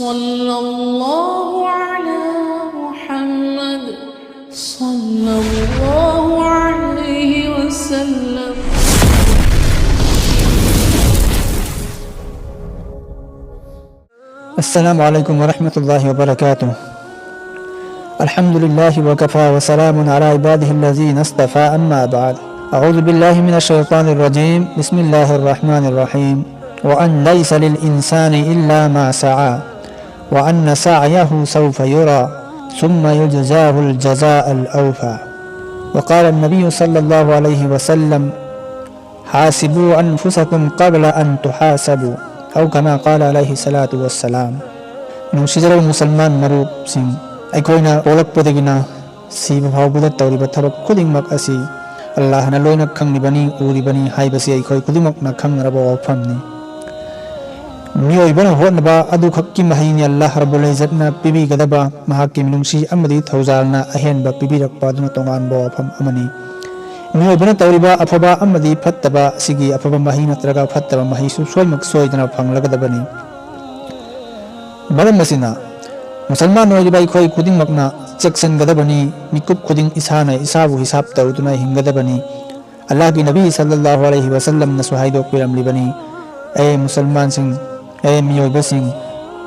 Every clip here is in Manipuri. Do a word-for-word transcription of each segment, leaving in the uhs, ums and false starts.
صلى الله على محمد، صلى الله عليه وسلم. السلام عليكم ورحمة الله وبركاته. الحمد لله وكفى وسلام على عباده الذين اصطفى، أما بعد. أعوذ بالله من الشيطان الرجيم. بسم الله الرحمن الرحيم. وأن ليس للإنسان إلا ما سعى، وأن سعيه سوف يرى، ثم يجزاه الجزاء الأوفى. وقال النبي صلى الله عليه وسلم: حاسبوا أنفسكم قبل أن تحاسبوا، أو كما قال عليه الصلاة والسلام. ꯅꯨꯡꯁꯤꯖꯔꯕ ꯃꯨꯁꯜꯃꯥꯟ ꯃꯔꯨꯞꯁꯤꯡ, ꯑꯩꯈꯣꯏꯅ ꯄꯣꯛꯂꯛꯄꯗꯒꯤꯅ ꯁꯤꯕ ꯐꯥꯎꯕꯗ ꯇꯧꯔꯤꯕ ꯊꯕꯛ ꯈꯨꯗꯤꯡꯃꯛ ꯑꯁꯤ ꯑꯜꯂꯥꯍꯅ ꯂꯣꯏꯅ ꯈꯪꯂꯤꯕꯅꯤ, ꯎꯔꯤꯕꯅꯤ ꯍꯥꯏꯕꯁꯤ ꯑꯩꯈꯣꯏ ꯈꯨꯗꯤꯡꯃꯛꯅ ꯈꯪꯅꯔꯕ ꯋꯥꯐꯝꯅꯤ꯫ ꯃꯤꯑꯣꯏꯕꯅ ꯍꯣꯠꯅꯕ ꯑꯗꯨꯈꯛꯀꯤ ꯃꯍꯩꯅꯤ ꯑꯜꯂꯥꯍ ꯔꯕꯨꯜ ꯏꯖꯠꯅ ꯄꯤꯕꯤꯒꯗꯕ꯫ ꯃꯍꯥꯛꯀꯤ ꯃꯤꯅꯨꯡꯁꯤ ꯑꯃꯗꯤ ꯊꯧꯖꯥꯜꯅ ꯑꯍꯦꯟꯕ ꯄꯤꯕꯤꯔꯛꯄ ꯑꯗꯨꯅ ꯇꯣꯉꯥꯟꯕ ꯋꯥꯐꯝ ꯑꯃꯅꯤ꯫ ꯃꯤꯑꯣꯏꯕꯅ ꯇꯧꯔꯤꯕ ꯑꯐꯕ ꯑꯃꯗꯤ ꯐꯠꯇꯕ ꯑꯁꯤꯒꯤ ꯑꯐꯕ ꯃꯍꯩ ꯅꯠꯇ꯭ꯔꯒ ꯐꯠꯇꯕ ꯃꯍꯩꯁꯨ ꯁꯣꯏꯃꯛ ꯁꯣꯏꯗꯅ ꯐꯪꯂꯒꯗꯕꯅꯤ꯫ ꯃꯔꯝ ꯑꯁꯤꯅ, ꯃꯨꯁꯜꯃꯥꯟ ꯑꯣꯏꯔꯤꯕ ꯑꯩꯈꯣꯏ ꯈꯨꯗꯤꯡꯃꯛꯅ ꯆꯦꯛꯁꯤꯟꯒꯗꯕꯅꯤ꯫ ꯃꯤꯀꯨꯞ ꯈꯨꯗꯤꯡ ꯏꯁꯥꯅ ꯏꯁꯥꯕꯨ ꯍꯤꯁꯥꯕ ꯇꯧꯗꯨꯅ ꯍꯤꯡꯒꯗꯕꯅꯤ꯫ ꯑꯜꯂꯥꯍꯒꯤ ꯅꯕꯤ ꯁꯜꯂꯜꯂꯥꯍꯨ ꯑꯂꯩꯍꯤ ꯋꯁꯜꯂꯝꯅꯁꯨ ꯍꯥꯏꯗꯣꯛꯄꯤꯔꯝꯂꯤꯕꯅꯤ, "ꯑꯦ ꯃꯨꯁꯜꯃꯥꯟꯁꯤꯡ, ꯑꯦ ꯃꯤꯑꯣꯏꯕꯁꯤꯡ,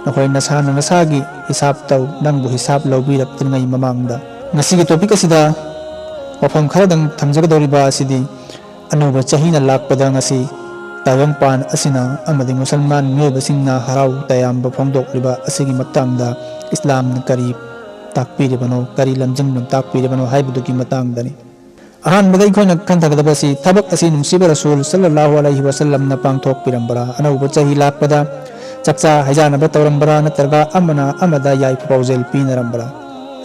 ꯅꯈꯣꯏ ꯅꯁꯥꯅ ꯅꯁꯥꯒꯤ ꯍꯤꯁꯥꯕ ꯇꯧ, ꯅꯪꯕꯨ ꯍꯤꯁꯥꯕ ꯂꯧꯕꯤꯔꯛꯇ꯭ꯔꯤꯉꯩ ꯃꯃꯥꯡꯗ"꯫ ꯉꯁꯤꯒꯤ ꯇꯣꯄꯤꯛ ꯑꯁꯤꯗ ꯋꯥꯐꯝ ꯈꯔꯗꯪ ꯊꯝꯖꯒꯗꯧꯔꯤꯕ ꯑꯁꯤꯗꯤ, ꯑꯅꯧꯕ ꯆꯍꯤꯅ ꯂꯥꯛꯄꯗ ꯉꯁꯤ ꯇꯥꯏꯕꯪꯄꯥꯟ ꯑꯁꯤꯅ ꯑꯃꯗꯤ ꯃꯨꯁꯜꯃꯥꯟ ꯃꯤꯑꯣꯏꯕꯁꯤꯡꯅ ꯍꯔꯥꯎ ꯇꯌꯥꯝꯕ ꯐꯣꯡꯗꯣꯛꯂꯤꯕ ꯑꯁꯤꯒꯤ ꯃꯇꯥꯡꯗ ꯏꯁꯂꯥꯝꯅ ꯀꯔꯤ ꯇꯥꯛꯄꯤꯔꯤꯕꯅꯣ, ꯀꯔꯤ ꯂꯝꯖꯤꯡ ꯂꯝꯇꯥꯛ ꯄꯤꯔꯤꯕꯅꯣ ꯍꯥꯏꯕꯗꯨꯒꯤ ꯃꯇꯥꯡꯗꯅꯤ꯫ ꯑꯍꯥꯟꯕꯗ ꯑꯩꯈꯣꯏꯅ ꯈꯟꯊꯒꯗꯕꯁꯤ, ꯊꯕꯛ ꯑꯁꯤ ꯅꯨꯡꯁꯤꯕ ꯔꯁꯨꯜ ꯁꯜꯂꯜꯂꯥꯍꯨ ꯑꯂꯩꯍꯤ ꯋꯁꯜꯂꯝꯅ ꯄꯥꯡꯊꯣꯛꯄꯤꯔꯝꯕ꯭ꯔꯥ? ꯑꯅꯧꯕ ꯆꯍꯤ ꯂꯥꯛꯄꯗ ꯆꯥꯛꯆꯥ ꯍꯩꯖꯥꯅꯕ ꯇꯧꯔꯝꯕ꯭ꯔꯥ, ꯅꯠꯇ꯭ꯔꯒ ꯑꯃꯅ ꯑꯃꯗ ꯌꯥꯏꯐ ꯄꯥꯎꯖꯦꯜ ꯄꯤꯅꯔꯝꯕ꯭ꯔꯥ?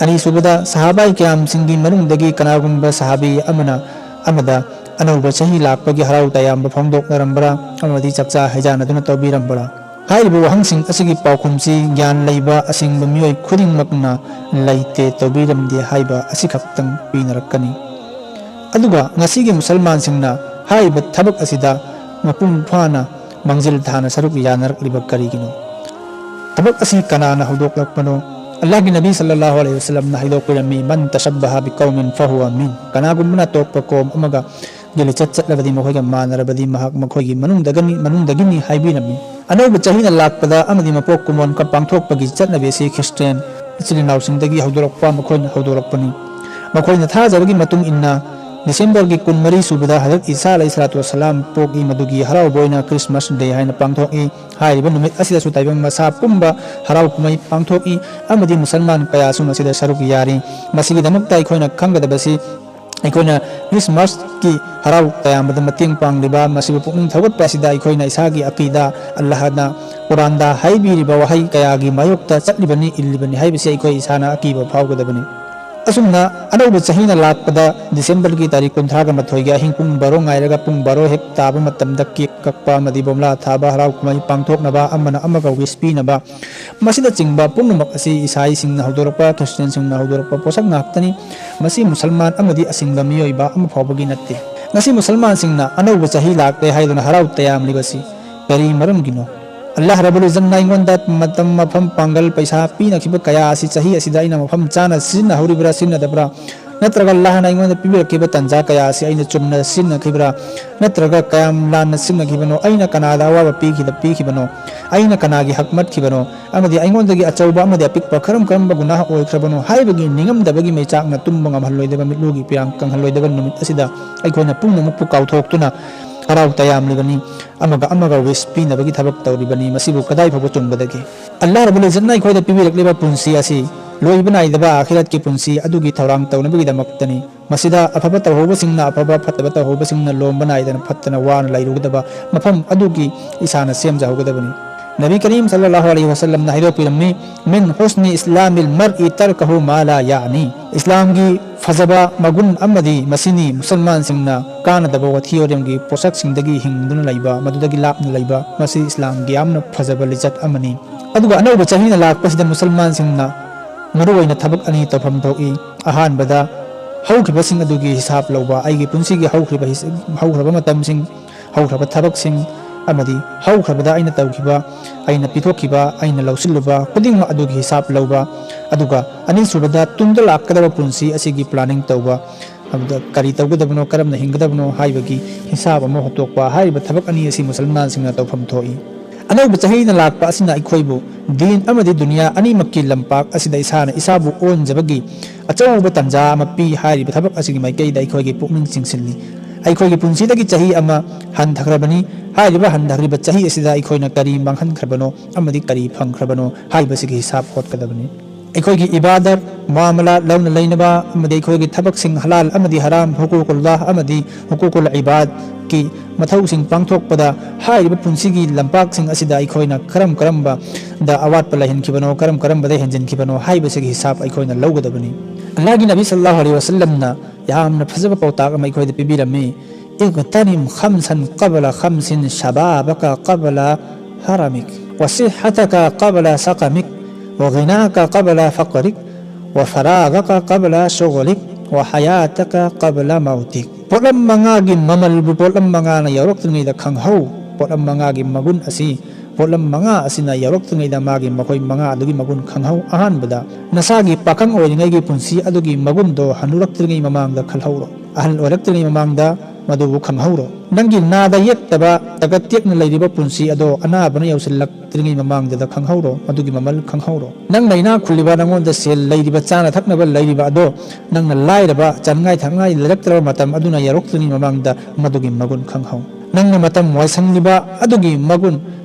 ꯑꯅꯤꯁꯨꯕꯗ, ꯁꯍꯥꯕꯥꯏ ꯀꯌꯥꯝꯁꯤꯡꯒꯤ ꯃꯅꯨꯡꯗꯒꯤ ꯀꯅꯥꯒꯨꯝꯕ ꯁꯍꯥꯕꯤ ꯑꯃꯅ ꯑꯃꯗ ꯑꯅꯧꯕ ꯆꯍꯤ ꯂꯥꯛꯄꯒꯤ ꯍꯔꯥꯎ ꯇꯌꯥꯝꯕ ꯐꯣꯡꯗꯣꯛꯅꯔꯝꯕ꯭ꯔꯥ ꯑꯃꯗꯤ ꯆꯥꯛꯆꯥ ꯍꯩꯖꯥꯅꯗꯨꯅ ꯇꯧꯕꯤꯔꯝꯕ꯭ꯔꯥ? ꯍꯥꯏꯔꯤꯕ ꯋꯥꯍꯪꯁꯤꯡ ꯑꯁꯤꯒꯤ ꯄꯥꯎꯈꯨꯝꯁꯤ ꯒ꯭ꯌꯥꯟ ꯂꯩꯕ ꯑꯁꯤꯡꯕ ꯃꯤꯑꯣꯏ ꯈꯨꯗꯤꯡꯃꯛꯅ ꯂꯩꯇꯦ, ꯇꯧꯕꯤꯔꯝꯗꯦ ꯍꯥꯏꯕ ꯑꯁꯤꯈꯛꯇꯪ ꯄꯤꯅꯔꯛꯀꯅꯤ꯫ ꯑꯗꯨꯒ ꯉꯁꯤꯒꯤ ꯃꯨꯁꯜꯃꯥꯟꯁꯤꯡꯅ ꯍꯥꯏꯔꯤꯕ ꯊꯕꯛ ꯑꯁꯤꯗ ꯃꯄꯨꯡ ꯐꯥꯅ ꯃꯥꯡꯖꯤꯜ ꯊꯥꯅ ꯁꯔꯨꯛ ꯌꯥꯅꯔꯛꯂꯤꯕ ꯀꯔꯤꯒꯤꯅꯣ? ꯊꯕꯛ ꯑꯁꯤ ꯀꯅꯥꯅ ꯍꯧꯗꯣꯛꯂꯛꯄꯅꯣ? ꯑꯜꯂꯥꯍꯒꯤ ꯅꯕꯤ ꯁꯜꯂꯜꯂꯥꯍꯨ ꯑꯂꯩꯍꯤ ꯋꯁꯜꯂꯝꯅ ꯍꯥꯏꯗꯣꯛꯄꯤꯔꯝꯃꯤ, "ꯃꯟ ꯇꯁꯕꯕꯍ ꯕꯤꯀꯧꯃꯤꯟ ꯐꯍꯨꯋ ꯃꯤꯟ"꯫ ꯀꯅꯥꯒꯨꯝꯕꯅ ꯑꯇꯣꯞꯄ ꯀꯣꯝ ꯑꯃꯒ ꯒꯤ ꯂꯤꯆꯠ ꯆꯠꯂꯕꯗꯤ ꯃꯈꯣꯏꯒ ꯃꯥꯟꯅꯔꯕꯗꯤ ꯃꯍꯥꯛ ꯃꯈꯣꯏꯒꯤ ꯃꯅꯨꯡꯗꯒꯅꯤ, ꯃꯅꯨꯡꯗꯒꯤꯅꯤ ꯍꯥꯏꯕꯤꯔꯝꯃꯤ꯫ ꯑꯅꯧꯕ ꯆꯍꯤꯅ ꯂꯥꯛꯄꯗ ꯑꯃꯗꯤ ꯃꯄꯣꯛ ꯀꯨꯝꯑꯣꯟ ꯄꯥꯡꯊꯣꯛꯄꯒꯤ ꯆꯠꯅꯕꯤ ꯑꯁꯤ ꯈ꯭ꯔꯤꯁꯇꯤꯌꯥꯟ ꯏꯆꯤꯜ ꯏꯅꯥꯎꯁꯤꯡꯗꯒꯤ ꯍꯧꯗꯣꯔꯛꯄ, ꯃꯈꯣꯏꯅ ꯍꯧꯗꯣꯔꯛꯄꯅꯤ꯫ ꯃꯈꯣꯏꯅ ꯊꯥꯖꯕꯒꯤ ꯃꯇꯨꯡ ꯏꯟꯅ ꯗꯤꯁꯦꯝꯕꯔꯒꯤ ꯀꯨꯟꯃꯔꯤ ꯁꯨꯕꯗ ꯍꯖꯔꯠ ꯏꯁꯥ ꯑꯂꯩꯍꯤ ꯁꯂꯥꯇꯨ ꯋꯁꯁꯂꯥꯝ ꯄꯣꯛꯏ, ꯃꯗꯨꯒꯤ ꯍꯔꯥꯎꯕ ꯑꯣꯏꯅ ꯈ꯭ꯔꯤꯁꯃꯥꯁ ꯗꯦ ꯍꯥꯏꯅ ꯄꯥꯡꯊꯣꯛꯏ꯫ ꯍꯥꯏꯔꯤꯕ ꯅꯨꯃꯤꯠ ꯑꯁꯤꯗꯁꯨ ꯇꯥꯏꯕꯪ ꯃꯁꯥ ꯄꯨꯝꯕ ꯍꯔꯥꯎ ꯀꯨꯝꯍꯩ ꯄꯥꯡꯊꯣꯛꯏ ꯑꯃꯗꯤ ꯃꯨꯁꯜꯃꯥꯟ ꯀꯌꯥꯁꯨ ꯃꯁꯤꯗ ꯁꯔꯨꯛ ꯌꯥꯔꯤ꯫ ꯃꯁꯤꯒꯤꯗꯃꯛꯇ ꯑꯩꯈꯣꯏꯅ ꯈꯪꯒꯗꯕꯁꯤ, ꯑꯩꯈꯣꯏꯅ ꯈ꯭ꯔꯤꯁꯃꯥꯁꯀꯤ ꯍꯔꯥꯎ ꯇꯌꯥꯝꯕꯗ ꯃꯇꯦꯡ ꯄꯥꯡꯂꯤꯕ, ꯃꯁꯤꯕꯨ ꯄꯨꯛꯅꯤꯡ ꯊꯧꯒꯠꯄ ꯑꯁꯤꯗ ꯑꯩꯈꯣꯏꯅ ꯏꯁꯥꯒꯤ ꯑꯀꯤꯗꯥ, ꯑꯜꯂꯥꯍꯅ ꯀꯨꯔꯥꯟꯗ ꯍꯥꯏꯕꯤꯔꯤꯕ ꯋꯥꯍꯩ ꯀꯌꯥꯒꯤ ꯃꯥꯌꯣꯛꯇ ꯆꯠꯂꯤꯕꯅꯤ, ꯏꯜꯂꯤꯕꯅꯤ ꯍꯥꯏꯕꯁꯤ ꯑꯩꯈꯣꯏ ꯏꯁꯥꯅ ꯑꯀꯤꯕ ꯐꯥꯎꯒꯗꯕꯅꯤ꯫ ꯑꯁꯨꯝꯅ ꯑꯅꯧꯕ ꯆꯍꯤꯅ ꯂꯥꯛꯄꯗ ꯗꯤꯁꯦꯝꯕꯔꯒꯤ ꯇꯥꯔꯤꯛ ꯀꯨꯟꯊ꯭ꯔꯥꯒ ꯃꯥꯊꯣꯏꯒꯤ ꯑꯍꯤꯡ ꯄꯨꯡ ꯕꯥꯔꯣ ꯉꯥꯏꯔꯒ ꯄꯨꯡ ꯕꯥꯔꯣ ꯍꯦꯛ ꯇꯥꯕ ꯃꯇꯝꯗ ꯀꯦꯛ ꯀꯛꯄ ꯑꯃꯗꯤ ꯕꯣꯝꯂꯥ ꯊꯥꯕ, ꯍꯔꯥꯎ ꯀꯨꯝꯍꯩ ꯄꯥꯡꯊꯣꯛꯅꯕ, ꯑꯃꯅ ꯑꯃꯒ ꯋꯤꯁ ꯄꯤꯅꯕ, ꯃꯁꯤꯅꯆꯤꯡꯕ ꯄꯨꯝꯅꯃꯛ ꯑꯁꯤ ꯏꯁꯥꯏꯁꯤꯡꯅ ꯍꯧꯗꯣꯔꯛꯄ, ꯈ꯭ꯔꯤꯁꯇꯤꯌꯥꯟꯁꯤꯡꯅ ꯍꯧꯗꯣꯔꯛꯄ ꯄꯣꯠꯁꯛ ꯉꯥꯛꯇꯅꯤ꯫ ꯃꯁꯤ ꯃꯨꯁꯜꯃꯥꯟ ꯑꯃꯗꯤ ꯑꯁꯤꯡꯕ ꯃꯤꯑꯣꯏꯕ ꯑꯃ ꯐꯥꯎꯕꯒꯤ ꯅꯠꯇꯦ꯫ ꯉꯁꯤ ꯃꯨꯁꯜꯃꯥꯟꯁꯤꯡꯅ ꯑꯅꯧꯕ ꯆꯍꯤ ꯂꯥꯛꯂꯦ ꯍꯥꯏꯗꯨꯅ ꯍꯔꯥꯎ ꯇꯌꯥꯝꯂꯤꯕꯁꯤ ꯀꯔꯤ ꯃꯔꯝꯒꯤꯅꯣ? ꯑꯜꯂꯥꯍ ꯔꯕꯨꯜ ꯏꯖꯠꯅ ꯑꯩꯉꯣꯟꯗ ꯃꯇꯝ, ꯃꯐꯝ, ꯄꯥꯡꯒꯜ, ꯄꯩꯁꯥ ꯄꯤꯅꯈꯤꯕ ꯀꯌꯥ ꯑꯁꯤ ꯆꯍꯤ ꯑꯁꯤꯗ ꯑꯩꯅ ꯃꯐꯝ ꯆꯥꯅ ꯁꯤꯖꯤꯟꯅꯍꯧꯔꯤꯕ꯭ꯔꯥ, ꯁꯤꯖꯤꯟꯅꯗꯕ꯭ꯔꯥ? ꯅꯠꯇ꯭ꯔꯒ ꯑꯜꯂꯥꯍꯅ ꯑꯩꯉꯣꯟꯗ ꯄꯤꯕꯤꯔꯛꯈꯤꯕ ꯇꯥꯟꯖꯥ ꯀꯌꯥ ꯑꯁꯤ ꯑꯩꯅ ꯆꯨꯝꯅ ꯁꯤꯖꯤꯟꯅꯈꯤꯕ꯭ꯔꯥ? ꯅꯠꯇ꯭ꯔꯒ ꯀꯌꯥꯝ ꯂꯥꯟꯅ ꯁꯤꯖꯤꯟꯅꯈꯤꯕꯅꯣ? ꯑꯩꯅ ꯀꯅꯥꯗ ꯑꯋꯥꯕ ꯄꯤꯈꯤꯗ-, ꯄꯤꯈꯤꯕꯅꯣ? ꯑꯩꯅ ꯀꯅꯥꯒꯤ ꯍꯛ ꯃꯠꯈꯤꯕꯅꯣ? ꯑꯃꯗꯤ ꯑꯩꯉꯣꯟꯗꯒꯤ ꯑꯆꯧꯕ ꯑꯃꯗꯤ ꯑꯄꯤꯛꯄ ꯀꯔꯝ ꯀꯔꯝꯕ ꯒꯨꯅꯥꯍ ꯑꯣꯏꯈ꯭ꯔꯕꯅꯣ ꯍꯥꯏꯕꯒꯤ ꯅꯤꯡꯉꯝꯗꯕꯒꯤ ꯃꯩꯆꯥꯛꯅ ꯇꯨꯝꯕ ꯉꯝꯍꯜꯂꯣꯏꯗꯕ, ꯃꯤꯠꯂꯨꯒꯤ ꯄꯤꯔꯥꯡ ꯀꯪꯍꯜꯂꯣꯏꯗꯕ ꯅꯨꯃꯤꯠ ꯑꯁꯤꯗ ꯑꯩꯈꯣꯏꯅ ꯄꯨꯝꯅꯃꯛꯄꯨ ꯀꯥꯎꯊꯣꯛꯇꯨꯅ ꯍꯔꯥꯎ ꯇꯌꯥꯝꯂꯤꯕꯅꯤ꯫ ꯑꯃꯒ ꯑꯃꯒ ꯋꯤꯁ ꯄꯤꯅꯕꯒꯤ ꯊꯕꯛ ꯇꯧꯔꯤꯕꯅꯤ꯫ ꯃꯁꯤꯕꯨ ꯀꯗꯥꯏ ꯐꯥꯎꯕ ꯆꯨꯝꯒꯗꯒꯦ? ꯑꯜꯂꯥꯍ ꯔꯕꯨꯜ ꯏꯖꯠꯅ ꯑꯩꯈꯣꯏꯗ ꯄꯤꯕꯤꯔꯛꯂꯤꯕ ꯄꯨꯟꯁꯤ ꯑꯁꯤ ꯂꯣꯏꯕ ꯅꯥꯏꯗꯕ ꯑꯥꯈꯤꯔꯠꯀꯤ ꯄꯨꯟꯁꯤ ꯑꯗꯨꯒꯤ ꯊꯧꯔꯥꯡ ꯇꯧꯅꯕꯒꯤꯗꯃꯛꯇꯅꯤ꯫ ꯃꯁꯤꯗ ꯑꯐꯕ ꯇꯧꯍꯧꯕꯁꯤꯡꯅ ꯑꯐꯕ, ꯐꯠꯇꯕ ꯇꯧꯍꯧꯕꯁꯤꯡꯅ ꯂꯣꯝꯕ ꯅꯥꯏꯗꯅ ꯐꯠꯇꯅ ꯋꯥꯅ ꯂꯩꯔꯨꯒꯗꯕ ꯃꯐꯝ ꯑꯗꯨꯒꯤ ꯏꯁꯥꯅ ꯁꯦꯝꯖꯍꯧꯒꯗꯕꯅꯤ꯫ ꯅꯕꯤ ꯀꯔꯤꯝ ꯁꯜꯂꯜꯂꯥꯍꯨ ꯑꯂꯩꯍꯤ ꯋꯁꯜꯂꯝꯅ ꯍꯥꯏꯗꯣꯛꯄꯤꯔꯝꯃꯤ, "ꯃꯤꯟ ꯍꯨꯁꯅꯤ ꯏꯁꯂꯥꯃꯤꯜ ꯃꯔꯏ ꯇꯔꯀꯍꯨ ꯃꯥ ꯂꯥ ꯌꯥꯅꯤ"꯫ ꯏꯁꯂꯥꯝꯒꯤ ꯐꯖꯕ ꯃꯒꯨꯟ ꯑꯃꯗꯤ ꯃꯁꯤꯅꯤ ꯃꯨꯁꯜꯃꯥꯟꯁꯤꯡꯅ ꯀꯥꯟꯅꯗꯕ ꯋꯥꯊꯤ ꯋꯥꯔꯦꯝꯒꯤ ꯄꯣꯠꯁꯛꯁꯤꯡꯗꯒꯤ ꯍꯤꯡꯗꯨꯅ ꯂꯩꯕ, ꯃꯗꯨꯗꯒꯤ ꯂꯥꯞꯅ ꯂꯩꯕ, ꯃꯁꯤ ꯏꯁꯂꯥꯝꯒꯤ ꯌꯥꯝꯅ ꯐꯖꯕ ꯂꯤꯆꯠ ꯑꯃꯅꯤ꯫ ꯑꯗꯨꯒ ꯑꯅꯧꯕ ꯆꯍꯤꯅ ꯂꯥꯛꯄꯁꯤꯗ ꯃꯨꯁꯜꯃꯥꯟꯁꯤꯡꯅ ꯃꯔꯨꯑꯣꯏꯅ ꯊꯕꯛ ꯑꯅꯤ ꯇꯧꯐꯝ ꯊꯣꯛꯏ꯫ ꯑꯍꯥꯟꯕꯗ, ꯍꯧꯈꯤꯕꯁꯤꯡ ꯑꯗꯨꯒꯤ ꯍꯤꯁꯥꯞ ꯂꯧꯕ, ꯑꯩꯒꯤ ꯄꯨꯟꯁꯤꯒꯤ ꯍꯧꯈ꯭ꯔꯤꯕ ꯍꯤꯁ-, ꯍꯧꯈ꯭ꯔꯕ ꯃꯇꯝꯁꯤꯡ, ꯍꯧꯈ꯭ꯔꯕ ꯊꯕꯛꯁꯤꯡ, ꯑꯃꯗꯤ ꯍꯧꯈ꯭ꯔꯕꯗ ꯑꯩꯅ ꯇꯧꯈꯤꯕ, ꯑꯩꯅ ꯄꯤꯊꯣꯛꯈꯤꯕ, ꯑꯩꯅ ꯂꯧꯁꯤꯜꯂꯨꯕ ꯈꯨꯗꯤꯡꯃꯛ ꯑꯗꯨꯒꯤ ꯍꯤꯁꯥꯞ ꯂꯧꯕ꯫ ꯑꯗꯨꯒ ꯑꯅꯤꯁꯨꯕꯗ, ꯇꯨꯡꯗ ꯂꯥꯛꯀꯗꯕ ꯄꯨꯟꯁꯤ ꯑꯁꯤꯒꯤ planning ꯇꯧꯕ꯫ ꯑꯗꯨꯗ ꯀꯔꯤ ꯇꯧꯒꯗꯕꯅꯣ, ꯀꯔꯝꯅ ꯍꯤꯡꯒꯗꯕꯅꯣ ꯍꯥꯏꯕꯒꯤ ꯍꯤꯁꯥꯞ ꯑꯃ ꯍꯣꯠꯇꯣꯛꯄ꯫ ꯍꯥꯏꯔꯤꯕ ꯊꯕꯛ ꯑꯅꯤ ꯑꯁꯤ ꯃꯨꯁꯜꯃꯥꯟꯁꯤꯡꯅ ꯇꯧꯐꯝ ꯊꯣꯛꯏ꯫ ꯑꯅꯧꯕ ꯆꯍꯤꯅ ꯂꯥꯛꯄ ꯑꯁꯤꯅ ꯑꯩꯈꯣꯏꯕꯨ ꯗꯤꯟ ꯑꯃꯗꯤ ꯗꯨꯅꯤꯌꯥ ꯑꯅꯤꯃꯛꯀꯤ ꯂꯝꯄꯥꯛ ꯑꯁꯤꯗ ꯏꯁꯥꯅ ꯏꯁꯥꯕꯨ ꯑꯣꯟꯖꯕꯒꯤ ꯑꯆꯧꯕ ꯇꯥꯟꯖꯥ ꯑꯃ ꯄꯤ꯫ ꯍꯥꯏꯔꯤꯕ ꯊꯕꯛ ꯑꯁꯤꯒꯤ ꯃꯥꯏꯀꯩꯗ ꯑꯩꯈꯣꯏꯒꯤ ꯄꯨꯛꯅꯤꯡ ꯆꯤꯡꯁꯤꯜꯂꯤ꯫ ꯑꯩꯈꯣꯏꯒꯤ ꯄꯨꯟꯁꯤꯗꯒꯤ ꯆꯍꯤ ꯑꯃ ꯍꯟꯊꯈ꯭ꯔꯕꯅꯤ꯫ ꯍꯥꯏꯔꯤꯕ ꯍꯟꯊꯈ꯭ꯔꯤꯕ ꯆꯍꯤ ꯑꯁꯤꯗ ꯑꯩꯈꯣꯏꯅ ꯀꯔꯤ ꯃꯥꯡꯍꯟꯈ꯭ꯔꯕꯅꯣ ꯑꯃꯗꯤ ꯀꯔꯤ ꯐꯪꯈ꯭ꯔꯕꯅꯣ ꯍꯥꯏꯕꯁꯤꯒꯤ ꯍꯤꯁꯥꯞ ꯍꯣꯠꯀꯗꯕꯅꯤ꯫ ꯑꯩꯈꯣꯏꯒꯤ ꯏꯕꯥꯗꯠ, ꯃꯨꯑꯥꯃꯂꯥꯠ, ꯂꯧꯅ ꯂꯩꯅꯕ ꯑꯃꯗꯤ ꯑꯩꯈꯣꯏꯒꯤ ꯊꯕꯛꯁꯤꯡ ꯍꯂꯥꯜ ꯑꯃꯗꯤ ꯍꯔꯥꯝ, ꯍꯨꯀꯨꯀꯨꯜꯂꯥꯍ ꯑꯃꯗꯤ ꯍꯨꯀꯨꯀꯨꯜ ꯏꯕꯥꯗꯀꯤ ꯃꯊꯧꯁꯤꯡ ꯄꯥꯡꯊꯣꯛꯄꯗ ꯍꯥꯏꯔꯤꯕ ꯄꯨꯟꯁꯤꯒꯤ ꯂꯝꯄꯥꯛꯁꯤꯡ ꯑꯁꯤꯗ ꯑꯩꯈꯣꯏꯅ ꯀꯔꯝ ꯀꯔꯝꯕꯗ ꯑꯋꯥꯠꯄ ꯂꯩꯍꯟꯈꯤꯕꯅꯣ, ꯀꯔꯝ ꯀꯔꯝꯕꯗ ꯍꯦꯟꯖꯤꯟꯈꯤꯕꯅꯣ ꯍꯥꯏꯕꯁꯤꯒꯤ ꯍꯤꯁꯥꯞ ꯑꯩꯈꯣꯏꯅ ꯂꯧꯒꯗꯕꯅꯤ꯫ ꯑꯜꯂꯥꯍꯒꯤ ꯅꯕꯤ ꯁꯜꯂꯜꯂꯥꯍꯨ ꯑꯂꯩꯍꯤ ꯋꯁꯜꯂꯝꯅ ꯌꯥꯝꯅ ꯐꯖꯕ ꯄꯥꯎꯇꯥꯛ ꯑꯃ ꯑꯩꯈꯣꯏꯗ ꯄꯤꯕꯤꯔꯝꯃꯤ꯫ اغتنم خمسا قبل خمس، شبابك قبل هرمك، وصحتك قبل سقمك، وغناك قبل فقرك، وفراغك قبل شغلك، وحياتك قبل موتك꯫ ꯄꯣꯠꯂꯝ ꯃꯉꯥꯒꯤ ꯃꯃꯜꯕꯨ ꯄꯣꯠꯂꯝ ꯃꯉꯥꯅ ꯌꯧꯔꯛꯇ꯭ꯔꯤꯉꯩꯗ ꯈꯪꯍꯧ꯫ ꯄꯣꯠꯂꯝ ꯃꯉꯥꯒꯤ ꯃꯒꯨꯟ ꯑꯁꯤ ꯄꯣꯠꯂꯝ ꯃꯉꯥ ꯑꯁꯤꯅ ꯌꯧꯔꯛꯇ꯭ꯔꯤꯉꯩꯗ ꯃꯥꯒꯤ ꯃꯈꯣꯏ ꯃꯉꯥ ꯑꯗꯨꯒꯤ ꯃꯒꯨꯟ ꯈꯪꯍꯧ꯫ ꯑꯍꯥꯟꯕꯗ, ꯅꯁꯥꯒꯤ ꯄꯥꯈꯪ ꯑꯣꯏꯔꯤꯉꯩꯒꯤ ꯄꯨꯟꯁꯤ ꯑꯗꯨꯒꯤ ꯃꯒꯨꯟꯗꯣ ꯍꯟꯅꯨꯔꯛꯇ꯭ꯔꯤꯉꯩ ꯃꯃꯥꯡꯗ ꯈꯜꯍꯧꯔꯣ꯫ ꯑꯍꯜ ꯑꯣꯏꯔꯛꯇ꯭ꯔꯤꯉꯩ ꯃꯃꯥꯡꯗ ꯃꯗꯨꯕꯨ ꯈꯪꯍꯧꯔꯣ꯫ ꯅꯪꯒꯤ ꯅꯥꯗ ꯌꯦꯛꯇꯕ, ꯇꯒꯠ ꯇꯦꯛꯅ ꯂꯩꯔꯤꯕ ꯄꯨꯟꯁꯤ ꯑꯗꯣ ꯑꯅꯥꯕꯅ ꯌꯧꯁꯤꯜꯂꯛꯇ꯭ꯔꯤꯉꯩ ꯃꯃꯥꯡꯗꯨꯗ ꯈꯪꯍꯧꯔꯣ, ꯃꯗꯨꯒꯤ ꯃꯃꯜ ꯈꯪꯍꯧꯔꯣ꯫ ꯅꯪꯅ ꯏꯅꯥꯛ ꯈꯨꯜꯂꯤꯕ, ꯅꯪꯉꯣꯟꯗ ꯁꯦꯜ ꯂꯩꯔꯤꯕ, ꯆꯥꯅ ꯊꯛꯅꯕ ꯂꯩꯔꯤꯕ ꯑꯗꯣ ꯅꯪꯅ ꯂꯥꯏꯔꯕ, ꯆꯥꯅꯤꯡꯉꯥꯏ ꯊꯛꯅꯤꯡꯉꯥꯏ ꯂꯩꯔꯛꯇ꯭ꯔꯕ ꯃꯇꯝ ꯑꯗꯨꯅ ꯌꯧꯔꯛꯇ꯭ꯔꯤꯉꯩ ꯃꯃꯥꯡꯗ ꯃꯗꯨꯒꯤ ꯃꯒꯨꯟ ꯈꯪꯍꯧ꯫ ꯅꯪꯅ ꯃꯇꯝ ꯋꯥꯏꯁꯪꯂꯤꯕ ꯑꯗꯨꯒꯤ ꯃꯒꯨꯟ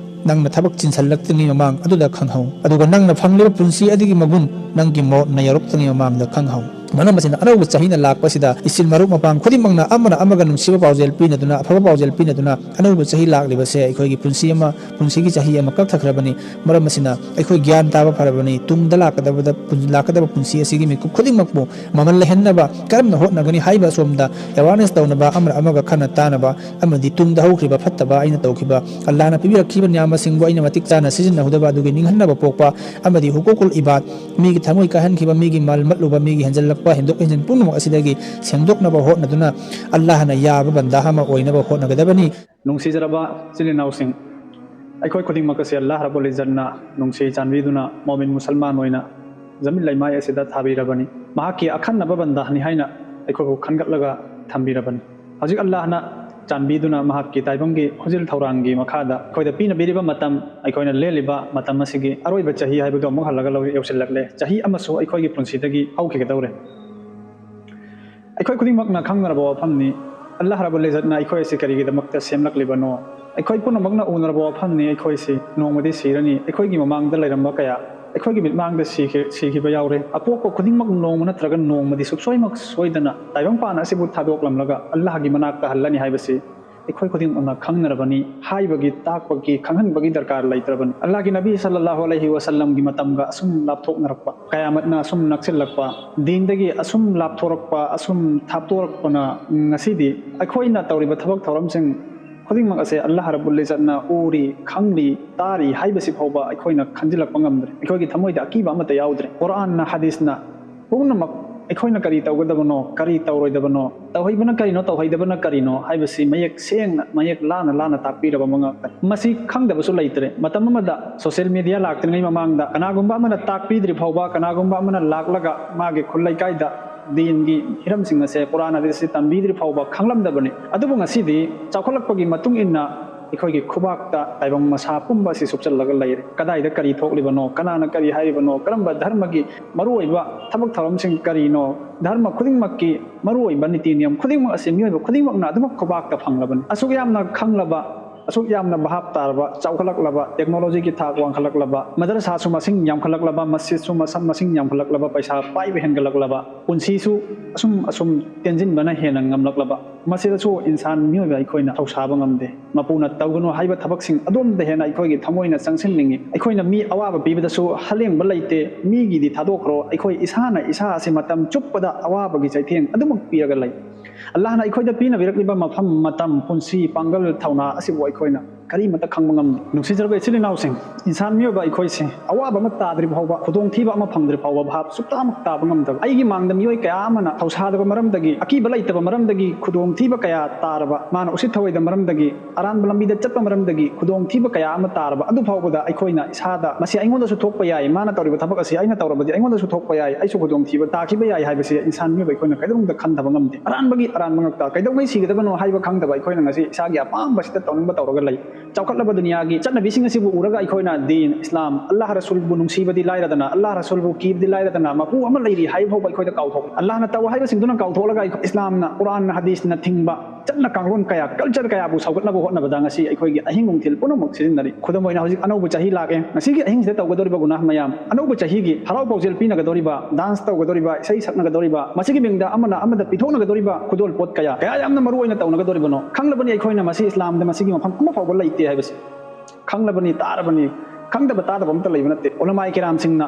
ꯅꯪꯅ ꯊꯕꯛ ꯆꯤꯟꯁꯤꯜꯂꯛꯇ꯭ꯔꯤꯉꯩ ꯃꯃꯥꯡ ꯑꯗꯨꯗ ꯈꯪꯍꯧ꯫ ꯑꯗꯨꯒ ꯅꯪꯅ ꯐꯪꯂꯤꯕ ꯄꯨꯟꯁꯤ ꯑꯗꯨꯒꯤ ꯃꯒꯨꯟ ꯅꯪꯒꯤ ꯃꯣꯠꯅ ꯌꯧꯔꯛꯇ꯭ꯔꯤꯉꯩ ꯃꯃꯥꯡꯗ ꯈꯪꯍꯧ꯫ ꯃꯔꯝ ꯑꯁꯤꯅ, ꯑꯅꯧꯕ ꯆꯍꯤꯅ ꯂꯥꯛꯄꯁꯤꯗ ꯏꯆꯤꯜ ꯃꯔꯨꯞ ꯃꯄꯥꯡ ꯈꯨꯗꯤꯡꯃꯛꯅ ꯑꯃꯅ ꯑꯃꯒ ꯅꯨꯡꯁꯤꯕ ꯄꯥꯎꯖꯦꯜ ꯄꯤꯅꯗꯨꯅ, ꯑꯐꯕ ꯄꯥꯎꯖꯦꯜ ꯄꯤꯅꯗꯨꯅ, ꯑꯅꯧꯕ ꯆꯍꯤ ꯂꯥꯛꯂꯤꯕꯁꯦ ꯑꯩꯈꯣꯏꯒꯤ ꯄꯨꯟꯁꯤ ꯑꯃ, ꯄꯨꯟꯁꯤꯒꯤ ꯆꯍꯤ ꯑꯃ ꯀꯛꯊꯈ꯭ꯔꯕꯅꯤ꯫ ꯃꯔꯝ ꯑꯁꯤꯅ, ꯑꯩꯈꯣꯏ ꯒ꯭ꯌꯥꯟ ꯇꯥꯕ ꯐꯔꯕꯅꯤ꯫ ꯇꯨꯡꯗ ꯂꯥꯛꯀꯗꯕꯗ, ꯂꯥꯛꯀꯗꯕ ꯄꯨꯟꯁꯤ ꯑꯁꯤꯒꯤ ꯃꯤꯀꯨꯞ ꯈꯨꯗꯤꯡꯃꯛꯄꯨ ꯃꯃꯜ ꯂꯩꯍꯟꯅꯕ ꯀꯔꯝꯅ ꯍꯣꯠꯅꯒꯅꯤ ꯍꯥꯏꯕ ꯑꯁꯣꯝꯗ awareness ꯇꯧꯅꯕ, ꯑꯃꯅ ꯑꯃꯒ ꯈꯟꯅ ꯇꯥꯅꯕ, ꯑꯃꯗꯤ ꯇꯨꯡꯗ ꯍꯧꯈ꯭ꯔꯤꯕ ꯐꯠꯇꯕ ꯑꯩꯅ ꯇꯧꯈꯤꯕ, ꯑꯜꯂꯥꯍꯅ ꯄꯤꯕꯤꯔꯛꯈꯤꯕ ꯅꯤꯌꯥꯃꯁꯤꯡꯕꯨ ꯑꯩꯅ ꯃꯇꯤꯛ ꯆꯥꯅ ꯁꯤꯖꯤꯟꯅꯍꯧꯗꯕ ꯑꯗꯨꯒꯤ ꯅꯤꯡꯍꯟꯅꯕ ꯄꯣꯛꯄ, ꯑꯃꯗꯤ ꯍꯨꯀꯨꯀꯨꯜ ꯏꯕꯥꯗ, ꯃꯤꯒꯤ ꯊꯃꯣꯏ ꯀꯥꯏꯍꯟꯈꯤꯕ, ꯃꯤꯒꯤ ꯃꯥꯜ ꯃꯠꯂꯨꯕ, ꯃꯤꯒꯤ ꯍꯦꯟꯖꯜꯂꯛꯄ, ꯍꯦꯟꯗꯣꯛ ꯍꯦꯟꯖꯤꯟ ꯄꯨꯝꯅꯃꯛ ꯑꯁꯤꯗꯒꯤ ꯁꯦꯡꯗꯣꯛꯅꯕ ꯍꯣꯠꯅꯗꯨꯅ ꯑꯜꯂꯥꯍꯅ ꯌꯥꯕ ꯕꯟꯗꯥ ꯑꯃ ꯑꯣꯏꯅꯕ ꯍꯣꯠꯅꯒꯗꯕꯅꯤ꯫ ꯅꯨꯡꯁꯤꯖꯔꯕ ꯏꯆꯤꯜ ꯏꯅꯥꯎꯁꯤꯡ, ꯑꯩꯈꯣꯏ ꯈꯨꯗꯤꯡꯃꯛ ꯑꯁꯤ ꯑꯜꯂꯥꯍ ꯔꯕꯨꯜ ꯏꯖꯠꯅ ꯅꯨꯡꯁꯤ ꯆꯥꯟꯕꯤꯗꯨꯅ ꯃꯣꯃꯤꯟ ꯃꯨꯁꯜꯃꯥꯟ ꯑꯣꯏꯅ ꯖꯃꯤꯟ ꯂꯩꯃꯥꯏ ꯑꯁꯤꯗ ꯊꯥꯕꯤꯔꯕꯅꯤ꯫ ꯃꯍꯥꯛꯀꯤ ꯑꯈꯟꯅꯕ ꯕꯟꯗꯥꯅꯤ ꯍꯥꯏꯅ ꯑꯩꯈꯣꯏꯕꯨ ꯈꯟꯒꯠꯂꯒ ꯊꯝꯕꯤꯔꯕꯅꯤ꯫ ꯍꯧꯖꯤꯛ ꯑꯜꯂꯥꯍꯅ ꯆꯥꯟꯕꯤꯗꯨꯅ ꯃꯍꯥꯛꯀꯤ ꯇꯥꯏꯕꯪꯒꯤ ꯈꯨꯖꯤꯜ ꯊꯧꯔꯥꯡꯒꯤ ꯃꯈꯥꯗ ꯑꯩꯈꯣꯏꯗ ꯄꯤꯅꯕꯤꯔꯤꯕ ꯃꯇꯝ, ꯑꯩꯈꯣꯏꯅ ꯂꯦꯜꯂꯤꯕ ꯃꯇꯝ ꯑꯁꯤꯒꯤ ꯑꯔꯣꯏꯕ ꯆꯍꯤ ꯍꯥꯏꯕꯗꯨ ꯑꯃꯨꯛ ꯍꯜꯂꯒ ꯂꯧ-, ꯌꯧꯁꯤꯜꯂꯛꯂꯦ꯫ ꯆꯍꯤ ꯑꯃꯁꯨ ꯑꯩꯈꯣꯏꯒꯤ ꯄꯨꯟꯁꯤꯗꯒꯤ ꯍꯧꯈꯤꯒꯗꯧꯔꯦ꯫ ꯑꯩꯈꯣꯏ ꯈꯨꯗꯤꯡꯃꯛꯅ ꯈꯪꯅꯔꯕ ꯋꯥꯐꯝꯅꯤ, ꯑꯜꯂꯥꯍ ꯔꯕꯨꯜ ꯏꯖꯠꯅ ꯑꯩꯈꯣꯏ ꯑꯁꯤ ꯀꯔꯤꯒꯤꯗꯃꯛꯇ ꯁꯦꯝꯂꯛꯂꯤꯕꯅꯣ? ꯑꯩꯈꯣꯏ ꯄꯨꯝꯅꯃꯛꯅ ꯎꯅꯔꯕ ꯋꯥꯐꯝꯅꯤ, ꯑꯩꯈꯣꯏꯁꯤ ꯅꯣꯡꯃꯗꯤ ꯁꯤꯔꯅꯤ꯫ ꯑꯩꯈꯣꯏꯒꯤ ꯃꯃꯥꯡꯗ ꯂꯩꯔꯝꯕ ꯀꯌꯥ ꯑꯩꯈꯣꯏꯒꯤ ꯃꯤꯠꯃꯥꯡꯗ ꯁꯤꯈꯤ-, ꯁꯤꯈꯤꯕ ꯌꯥꯎꯔꯦ꯫ ꯑꯄꯣꯛꯄ ꯈꯨꯗꯤꯡꯃꯛ ꯅꯣꯡꯃ ꯅꯠꯇ꯭ꯔꯒ ꯅꯣꯡꯃꯗꯤ ꯁꯨꯡꯁꯣꯏꯃꯛ ꯁꯣꯏꯗꯅ ꯇꯥꯏꯕꯪꯄꯥꯟ ꯑꯁꯤꯕꯨ ꯊꯥꯗꯣꯛꯂꯝꯂꯒ ꯑꯜꯂꯥꯍꯒꯤ ꯃꯅꯥꯛꯇ ꯍꯜꯂꯅꯤ ꯍꯥꯏꯕꯁꯤ ꯑꯩꯈꯣꯏ ꯈꯨꯗꯤꯡꯃꯛꯅ ꯈꯪꯅꯔꯕꯅꯤ꯫ ꯍꯥꯏꯕꯒꯤ, ꯇꯥꯛꯄꯒꯤ, ꯈꯪꯍꯟꯕꯒꯤ ꯗꯔꯀꯥꯔ ꯂꯩꯇ꯭ꯔꯕꯅꯤ꯫ ꯑꯜꯂꯥꯍꯒꯤ ꯅꯕꯤ ꯁꯜꯂꯜꯂꯥꯍꯨ ꯑꯂꯩꯍꯤ ꯋꯁꯜꯂꯝꯒꯤ ꯃꯇꯝꯒ ꯑꯁꯨꯝ ꯂꯥꯞꯊꯣꯛꯅꯔꯛꯄ, ꯀꯌꯥꯃꯠꯅ ꯑꯁꯨꯝ ꯅꯛꯁꯤꯜꯂꯛꯄ, ꯗꯤꯟꯗꯒꯤ ꯑꯁꯨꯝ ꯂꯥꯞꯊꯣꯔꯛꯄ, ꯑꯁꯨꯝ ꯊꯥꯞꯇꯣꯔꯛꯄꯅ ꯉꯁꯤꯗꯤ ꯑꯩꯈꯣꯏꯅ ꯇꯧꯔꯤꯕ ꯊꯕꯛ ꯊꯧꯔꯝꯁꯤꯡ ꯈꯨꯗꯤꯡꯃꯛ ꯑꯁꯦ ꯑꯜꯂꯥꯍ ꯔꯕꯨꯜ ꯏꯖꯠꯅ ꯎꯔꯤ, ꯈꯪꯂꯤ, ꯇꯥꯔꯤ ꯍꯥꯏꯕꯁꯤ ꯐꯥꯎꯕ ꯑꯩꯈꯣꯏꯅ ꯈꯟꯖꯤꯜꯂꯛꯄ ꯉꯝꯗ꯭ꯔꯦ꯫ ꯑꯩꯈꯣꯏꯒꯤ ꯊꯃꯣꯏꯗ ꯑꯀꯤꯕ ꯑꯃꯠꯇ ꯌꯥꯎꯗ꯭ꯔꯦ꯫ ꯀꯨꯔꯥꯟꯅ, ꯍꯗꯤꯁꯅ ꯄꯨꯝꯅꯃꯛ ꯑꯩꯈꯣꯏꯅ ꯀꯔꯤ ꯇꯧꯒꯗꯕꯅꯣ, ꯀꯔꯤ ꯇꯧꯔꯣꯏꯗꯕꯅꯣ, ꯇꯧꯍꯩꯕꯅ ꯀꯔꯤꯅꯣ, ꯇꯧꯍꯩꯗꯕꯅ ꯀꯔꯤꯅꯣ ꯍꯥꯏꯕꯁꯤ ꯃꯌꯦꯛ ꯁꯦꯡꯅ, ꯃꯌꯦꯛ ꯂꯥꯅ ꯂꯥꯅ ꯇꯥꯛꯄꯤꯔꯕ ꯑꯃ ꯉꯥꯛꯇꯅꯤ꯫ ꯃꯁꯤ ꯈꯪꯗꯕꯁꯨ ꯂꯩꯇ꯭ꯔꯦ꯫ ꯃꯇꯝ ꯑꯃꯗ ꯁꯣꯁꯤꯌꯦꯜ ꯃꯤꯗꯤꯌꯥ ꯂꯥꯛꯇ꯭ꯔꯤꯉꯩ ꯃꯃꯥꯡꯗ ꯀꯅꯥꯒꯨꯝꯕ ꯑꯃꯅ ꯇꯥꯛꯄꯤꯗ꯭ꯔꯤ ꯐꯥꯎꯕ, ꯀꯅꯥꯒꯨꯝꯕ ꯑꯃꯅ ꯂꯥꯛꯂꯒ ꯃꯥꯒꯤ ꯈꯨꯜ ꯂꯩꯀꯥꯏꯗ ꯗꯤꯟꯒꯤ ꯍꯤꯔꯝꯁꯤꯡ ꯑꯁꯦ, ꯀꯨꯔꯥꯟ ꯍꯗꯤꯁ ꯑꯁꯤ ꯇꯝꯕꯤꯗ꯭ꯔꯤ ꯐꯥꯎꯕ ꯈꯪꯂꯝꯗꯕꯅꯤ꯫ ꯑꯗꯨꯕꯨ ꯉꯁꯤꯗꯤ ꯆꯥꯎꯈꯠꯂꯛꯄꯒꯤ ꯃꯇꯨꯡ ꯏꯟꯅ ꯑꯩꯈꯣꯏꯒꯤ ꯈꯨꯕꯥꯛꯇ ꯇꯥꯏꯕꯪ ꯃꯁꯥ ꯄꯨꯝꯕ ꯑꯁꯤ ꯁꯨꯞꯆꯜꯂꯒ ꯂꯩꯔꯦ꯫ ꯀꯗꯥꯏꯗ ꯀꯔꯤ ꯊꯣꯛꯂꯤꯕꯅꯣ, ꯀꯅꯥꯅ ꯀꯔꯤ ꯍꯥꯏꯔꯤꯕꯅꯣ, ꯀꯔꯝꯕ ꯙꯔꯃꯒꯤ ꯃꯔꯨꯑꯣꯏꯕ ꯊꯕꯛ ꯊꯧꯔꯝꯁꯤꯡ ꯀꯔꯤꯅꯣ, ꯙꯔꯃ ꯈꯨꯗꯤꯡꯃꯛꯀꯤ ꯃꯔꯨꯑꯣꯏꯕ ꯅꯤꯇꯤ ꯅꯤꯌꯝ ꯈꯨꯗꯤꯡꯃꯛ ꯑꯁꯤ ꯃꯤꯑꯣꯏꯕ ꯈꯨꯗꯤꯡꯃꯛꯅ ꯑꯗꯨꯃꯛ ꯈꯨꯕꯥꯛꯇ ꯐꯪꯂꯕꯅꯤ꯫ ꯑꯁꯨꯛ ꯌꯥꯝꯅ ꯈꯪꯂꯕ, ꯑꯁꯨꯛ ꯌꯥꯝꯅ ꯚꯥꯞ ꯇꯥꯔꯕ, ꯆꯥꯎꯈꯠꯂꯛꯂꯕ, ꯇꯦꯛꯅꯣꯂꯣꯖꯤꯒꯤ ꯊꯥꯛ ꯋꯥꯡꯈꯠꯂꯛꯂꯕ, ꯃꯗꯔꯁꯥꯁꯨ ꯃꯁꯤꯡ ꯌꯥꯝꯈꯠꯂꯛꯂꯕ, ꯃꯁꯖꯤꯗꯁꯨ ꯃꯁꯝ-, ꯃꯁꯤꯡ ꯌꯥꯝꯈꯠꯂꯛꯂꯕ, ꯄꯩꯁꯥ ꯄꯥꯏꯕ ꯍꯦꯟꯒꯠꯂꯛꯂꯕ, ꯄꯨꯟꯁꯤꯁꯨ ꯑꯁꯨꯝ ꯑꯁꯨꯝ ꯇꯦꯟꯖꯤꯟꯕꯅ ꯍꯦꯟꯅ ꯉꯝꯂꯛꯂꯕ, ꯃꯁꯤꯗꯁꯨ ꯏꯟꯁꯥꯟ ꯃꯤꯑꯣꯏꯕ ꯑꯩꯈꯣꯏꯅ ꯊꯧꯁꯥꯕ ꯉꯝꯗꯦ꯫ ꯃꯄꯨꯅ ꯇꯧꯒꯅꯨ ꯍꯥꯏꯕ ꯊꯕꯛꯁꯤꯡ ꯑꯗꯣꯝꯗ ꯍꯦꯟꯅ ꯑꯩꯈꯣꯏꯒꯤ ꯊꯃꯣꯏꯅ ꯆꯪꯁꯤꯟꯅꯤꯡꯏ꯫ ꯑꯩꯈꯣꯏꯅ ꯃꯤ ꯑꯋꯥꯕ ꯄꯤꯕꯗꯁꯨ ꯍꯂꯦꯡꯕ ꯂꯩꯇꯦ꯫ ꯃꯤꯒꯤꯗꯤ ꯊꯥꯗꯣꯛꯈ꯭ꯔꯣ, ꯑꯩꯈꯣꯏ ꯏꯁꯥꯅ ꯏꯁꯥ ꯑꯁꯤ ꯃꯇꯝ ꯆꯨꯞꯄꯗ ꯑꯋꯥꯕꯒꯤ ꯆꯩꯊꯦꯡ ꯑꯗꯨꯃꯛ ꯄꯤꯔꯒ ꯂꯩ꯫ ꯑꯜꯂꯥꯍꯅ ꯑꯩꯈꯣꯏꯗ ꯄꯤꯅꯕꯤꯔꯛꯂꯤꯕ ꯃꯐꯝ, ꯃꯇꯝ, ꯄꯨꯟꯁꯤ, ꯄꯥꯡꯒꯜ, ꯊꯧꯅꯥ ꯑꯁꯤꯕꯨ ꯑꯩꯈꯣꯏꯅ ꯀꯔꯤꯃꯠꯇ ꯈꯪꯕ ꯉꯝꯗꯦ꯫ ꯅꯨꯡꯁꯤꯖꯔꯕ ꯏꯆꯤꯜ ꯏꯅꯥꯎꯁꯤꯡ, ꯏꯟꯁꯥꯟ ꯃꯤꯑꯣꯏꯕ ꯑꯩꯈꯣꯏꯁꯦ ꯑꯋꯥꯕ ꯑꯃ ꯇꯥꯗ꯭ꯔꯤ ꯐꯥꯎꯕ, ꯈꯨꯗꯣꯡꯊꯤꯕ ꯑꯃ ꯐꯪꯗ꯭ꯔꯤ ꯐꯥꯎꯕ ꯚꯥꯞ ꯁꯨꯛꯇꯥꯃꯛ ꯇꯥꯕ ꯉꯝꯗꯕ, ꯑꯩꯒꯤ ꯃꯥꯡꯗ ꯃꯤꯑꯣꯏ ꯀꯌꯥ ꯑꯃꯅ ꯊꯧꯁꯥꯗꯕ ꯃꯔꯝꯗꯒꯤ, ꯑꯀꯤꯕ ꯂꯩꯇꯕ ꯃꯔꯝꯗꯒꯤ, ꯈꯨꯗꯣꯡꯊꯤꯕ ꯀꯌꯥ ꯇꯥꯔꯕ, ꯃꯥꯅ ꯎꯁꯤꯠ ꯊꯑꯣꯏꯗꯕ ꯃꯔꯝꯗꯒꯤ, ꯑꯔꯥꯟꯕ ꯂꯝꯕꯤꯗ ꯆꯠꯄ ꯃꯔꯝꯗꯒꯤ ꯈꯨꯗꯣꯡꯊꯤꯕ ꯀꯌꯥ ꯑꯃ ꯇꯥꯔꯕ, ꯑꯗꯨ ꯐꯥꯎꯕꯗ ꯑꯩꯈꯣꯏꯅ ꯏꯁꯥꯗ ꯃꯁꯤ ꯑꯩꯉꯣꯟꯗꯁꯨ ꯊꯣꯛꯄ ꯌꯥꯏ, ꯃꯥꯅ ꯇꯧꯔꯤꯕ ꯊꯕꯛ ꯑꯁꯤ ꯑꯩꯅ ꯇꯧꯔꯕꯗꯤ ꯑꯩꯉꯣꯟꯗꯁꯨ ꯊꯣꯛꯄ ꯌꯥꯏ, ꯑꯩꯁꯨ ꯈꯨꯗꯣꯡꯊꯤꯕ ꯇꯥꯈꯤꯕ ꯌꯥꯏ ꯍꯥꯏꯕꯁꯤ ꯏꯟꯁꯥꯟ ꯃꯤꯑꯣꯏꯕ ꯑꯩꯈꯣꯏꯅ ꯀꯩꯗꯧꯅꯨꯡꯗ ꯈꯟꯊꯕ ꯉꯝꯗꯦ꯫ ꯑꯔꯥꯟꯕꯒꯤ ꯑꯔꯥꯟꯕ ꯉꯥꯛꯇ, ꯀꯩꯗꯧꯉꯩ ꯁꯤꯒꯗꯕꯅꯣ ꯍꯥꯏꯕ ꯈꯪꯗꯕ ꯑꯩꯈꯣꯏꯅ ꯉꯁꯤ ꯏꯁꯥꯒꯤ ꯑꯄꯥꯝꯕꯁꯤꯗ ꯇꯧꯅꯤꯡꯕ ꯇꯧꯔꯒ ꯂꯩ꯫ ꯆꯥꯎꯈꯠꯂꯕ ꯗꯨꯅꯤꯌꯥꯒꯤ ꯆꯠꯅꯕꯤꯁꯤꯡ ꯑꯁꯤꯕꯨ ꯎꯔꯒ ꯑꯩꯈꯣꯏꯅ ꯗꯤꯟ ꯏꯁꯂꯥꯝ, ꯑꯜꯂꯥꯍ ꯔꯁꯨꯜꯕꯨ ꯅꯨꯡꯁꯤꯕꯗꯤ ꯂꯥꯏꯔꯗꯅ, ꯑꯜꯂꯥꯍ ꯔꯁꯨꯜꯕꯨ ꯀꯤꯕꯗꯤ ꯂꯥꯏꯔꯗꯅ, ꯃꯄꯨ ꯑꯃ ꯂꯩꯔꯤ ꯍꯥꯏꯕ ꯐꯥꯎꯕ ꯑꯩꯈꯣꯏꯗ ꯀꯥꯎꯊꯣꯛꯏ꯫ ꯑꯜꯂꯥꯍꯅ ꯇꯧ ꯍꯥꯏꯕꯁꯤꯡꯗꯨꯅ ꯀꯥꯎꯊꯣꯛꯂꯒ ꯑꯩꯈꯣꯏ ꯏꯁꯂꯥꯝꯅ, ꯀꯨꯔꯥꯟꯅ, ꯍꯗꯤꯁꯅ ꯊꯤꯡꯕ ꯆꯠꯅ ꯀꯥꯡꯂꯣꯟ ꯀꯌꯥ, ꯀꯜꯆꯔ ꯀꯌꯥꯕꯨ ꯁꯧꯒꯠꯅꯕ ꯍꯣꯠꯅꯕꯗ ꯉꯁꯤ ꯑꯩꯈꯣꯏꯒꯤ ꯑꯍꯤꯡ ꯅꯨꯡꯊꯤꯜ ꯄꯨꯝꯅꯃꯛ ꯁꯤꯖꯤꯟꯅꯔꯤ꯫ ꯈꯨꯗꯝ ꯑꯣꯏꯅ, ꯍꯧꯖꯤꯛ ꯑꯅꯧꯕ ꯆꯍꯤ ꯂꯥꯛꯑꯦ꯫ ꯉꯁꯤꯒꯤ ꯑꯍꯤꯡꯁꯤꯗ ꯇꯧꯒꯗꯧꯔꯤꯕ ꯒꯨꯅꯥꯍ ꯃꯌꯥꯝ, ꯑꯅꯧꯕ ꯆꯍꯤꯒꯤ ꯍꯔꯥꯎ ꯄꯥꯎꯖꯦꯜ ꯄꯤꯅꯒꯗꯧꯔꯤꯕ, ꯗꯥꯟꯁ ꯇꯧꯒꯗꯧꯔꯤꯕ, ꯏꯁꯩ ꯁꯛꯅꯒꯗꯧꯔꯤꯕ, ꯃꯁꯤꯒꯤ ꯃꯤꯡꯗ ꯑꯃꯅ ꯑꯃꯗ ꯄꯤꯊꯣꯛꯅꯒꯗꯧꯔꯤꯕ ꯈꯨꯗꯣꯜ ꯄꯣꯠ ꯀꯌꯥ, ꯀꯌꯥ ꯌꯥꯝꯅ ꯃꯔꯨ ꯑꯣꯏꯅ ꯇꯧꯅꯒꯗꯧꯔꯤꯕꯅꯣ ꯈꯪꯂꯕꯅꯤ ꯑꯩꯈꯣꯏꯅ꯫ ꯃꯁꯤ ꯏꯁꯂꯥꯝꯗ ꯃꯁꯤꯒꯤ ꯃꯐꯝ ꯑꯃ ꯐꯥꯎꯕ ꯂꯩꯇꯦ ꯍꯥꯏꯕꯁꯤ ꯈꯪꯂꯕꯅꯤ, ꯇꯥꯔꯕꯅꯤ꯫ ꯈꯪꯗꯕ ꯇꯥꯗꯕ ꯑꯝꯇ ꯂꯩꯕ ꯅꯠꯇꯦ꯫ ꯎꯂꯃꯥꯏ ꯀꯤꯔꯥꯝꯁꯤꯡꯅ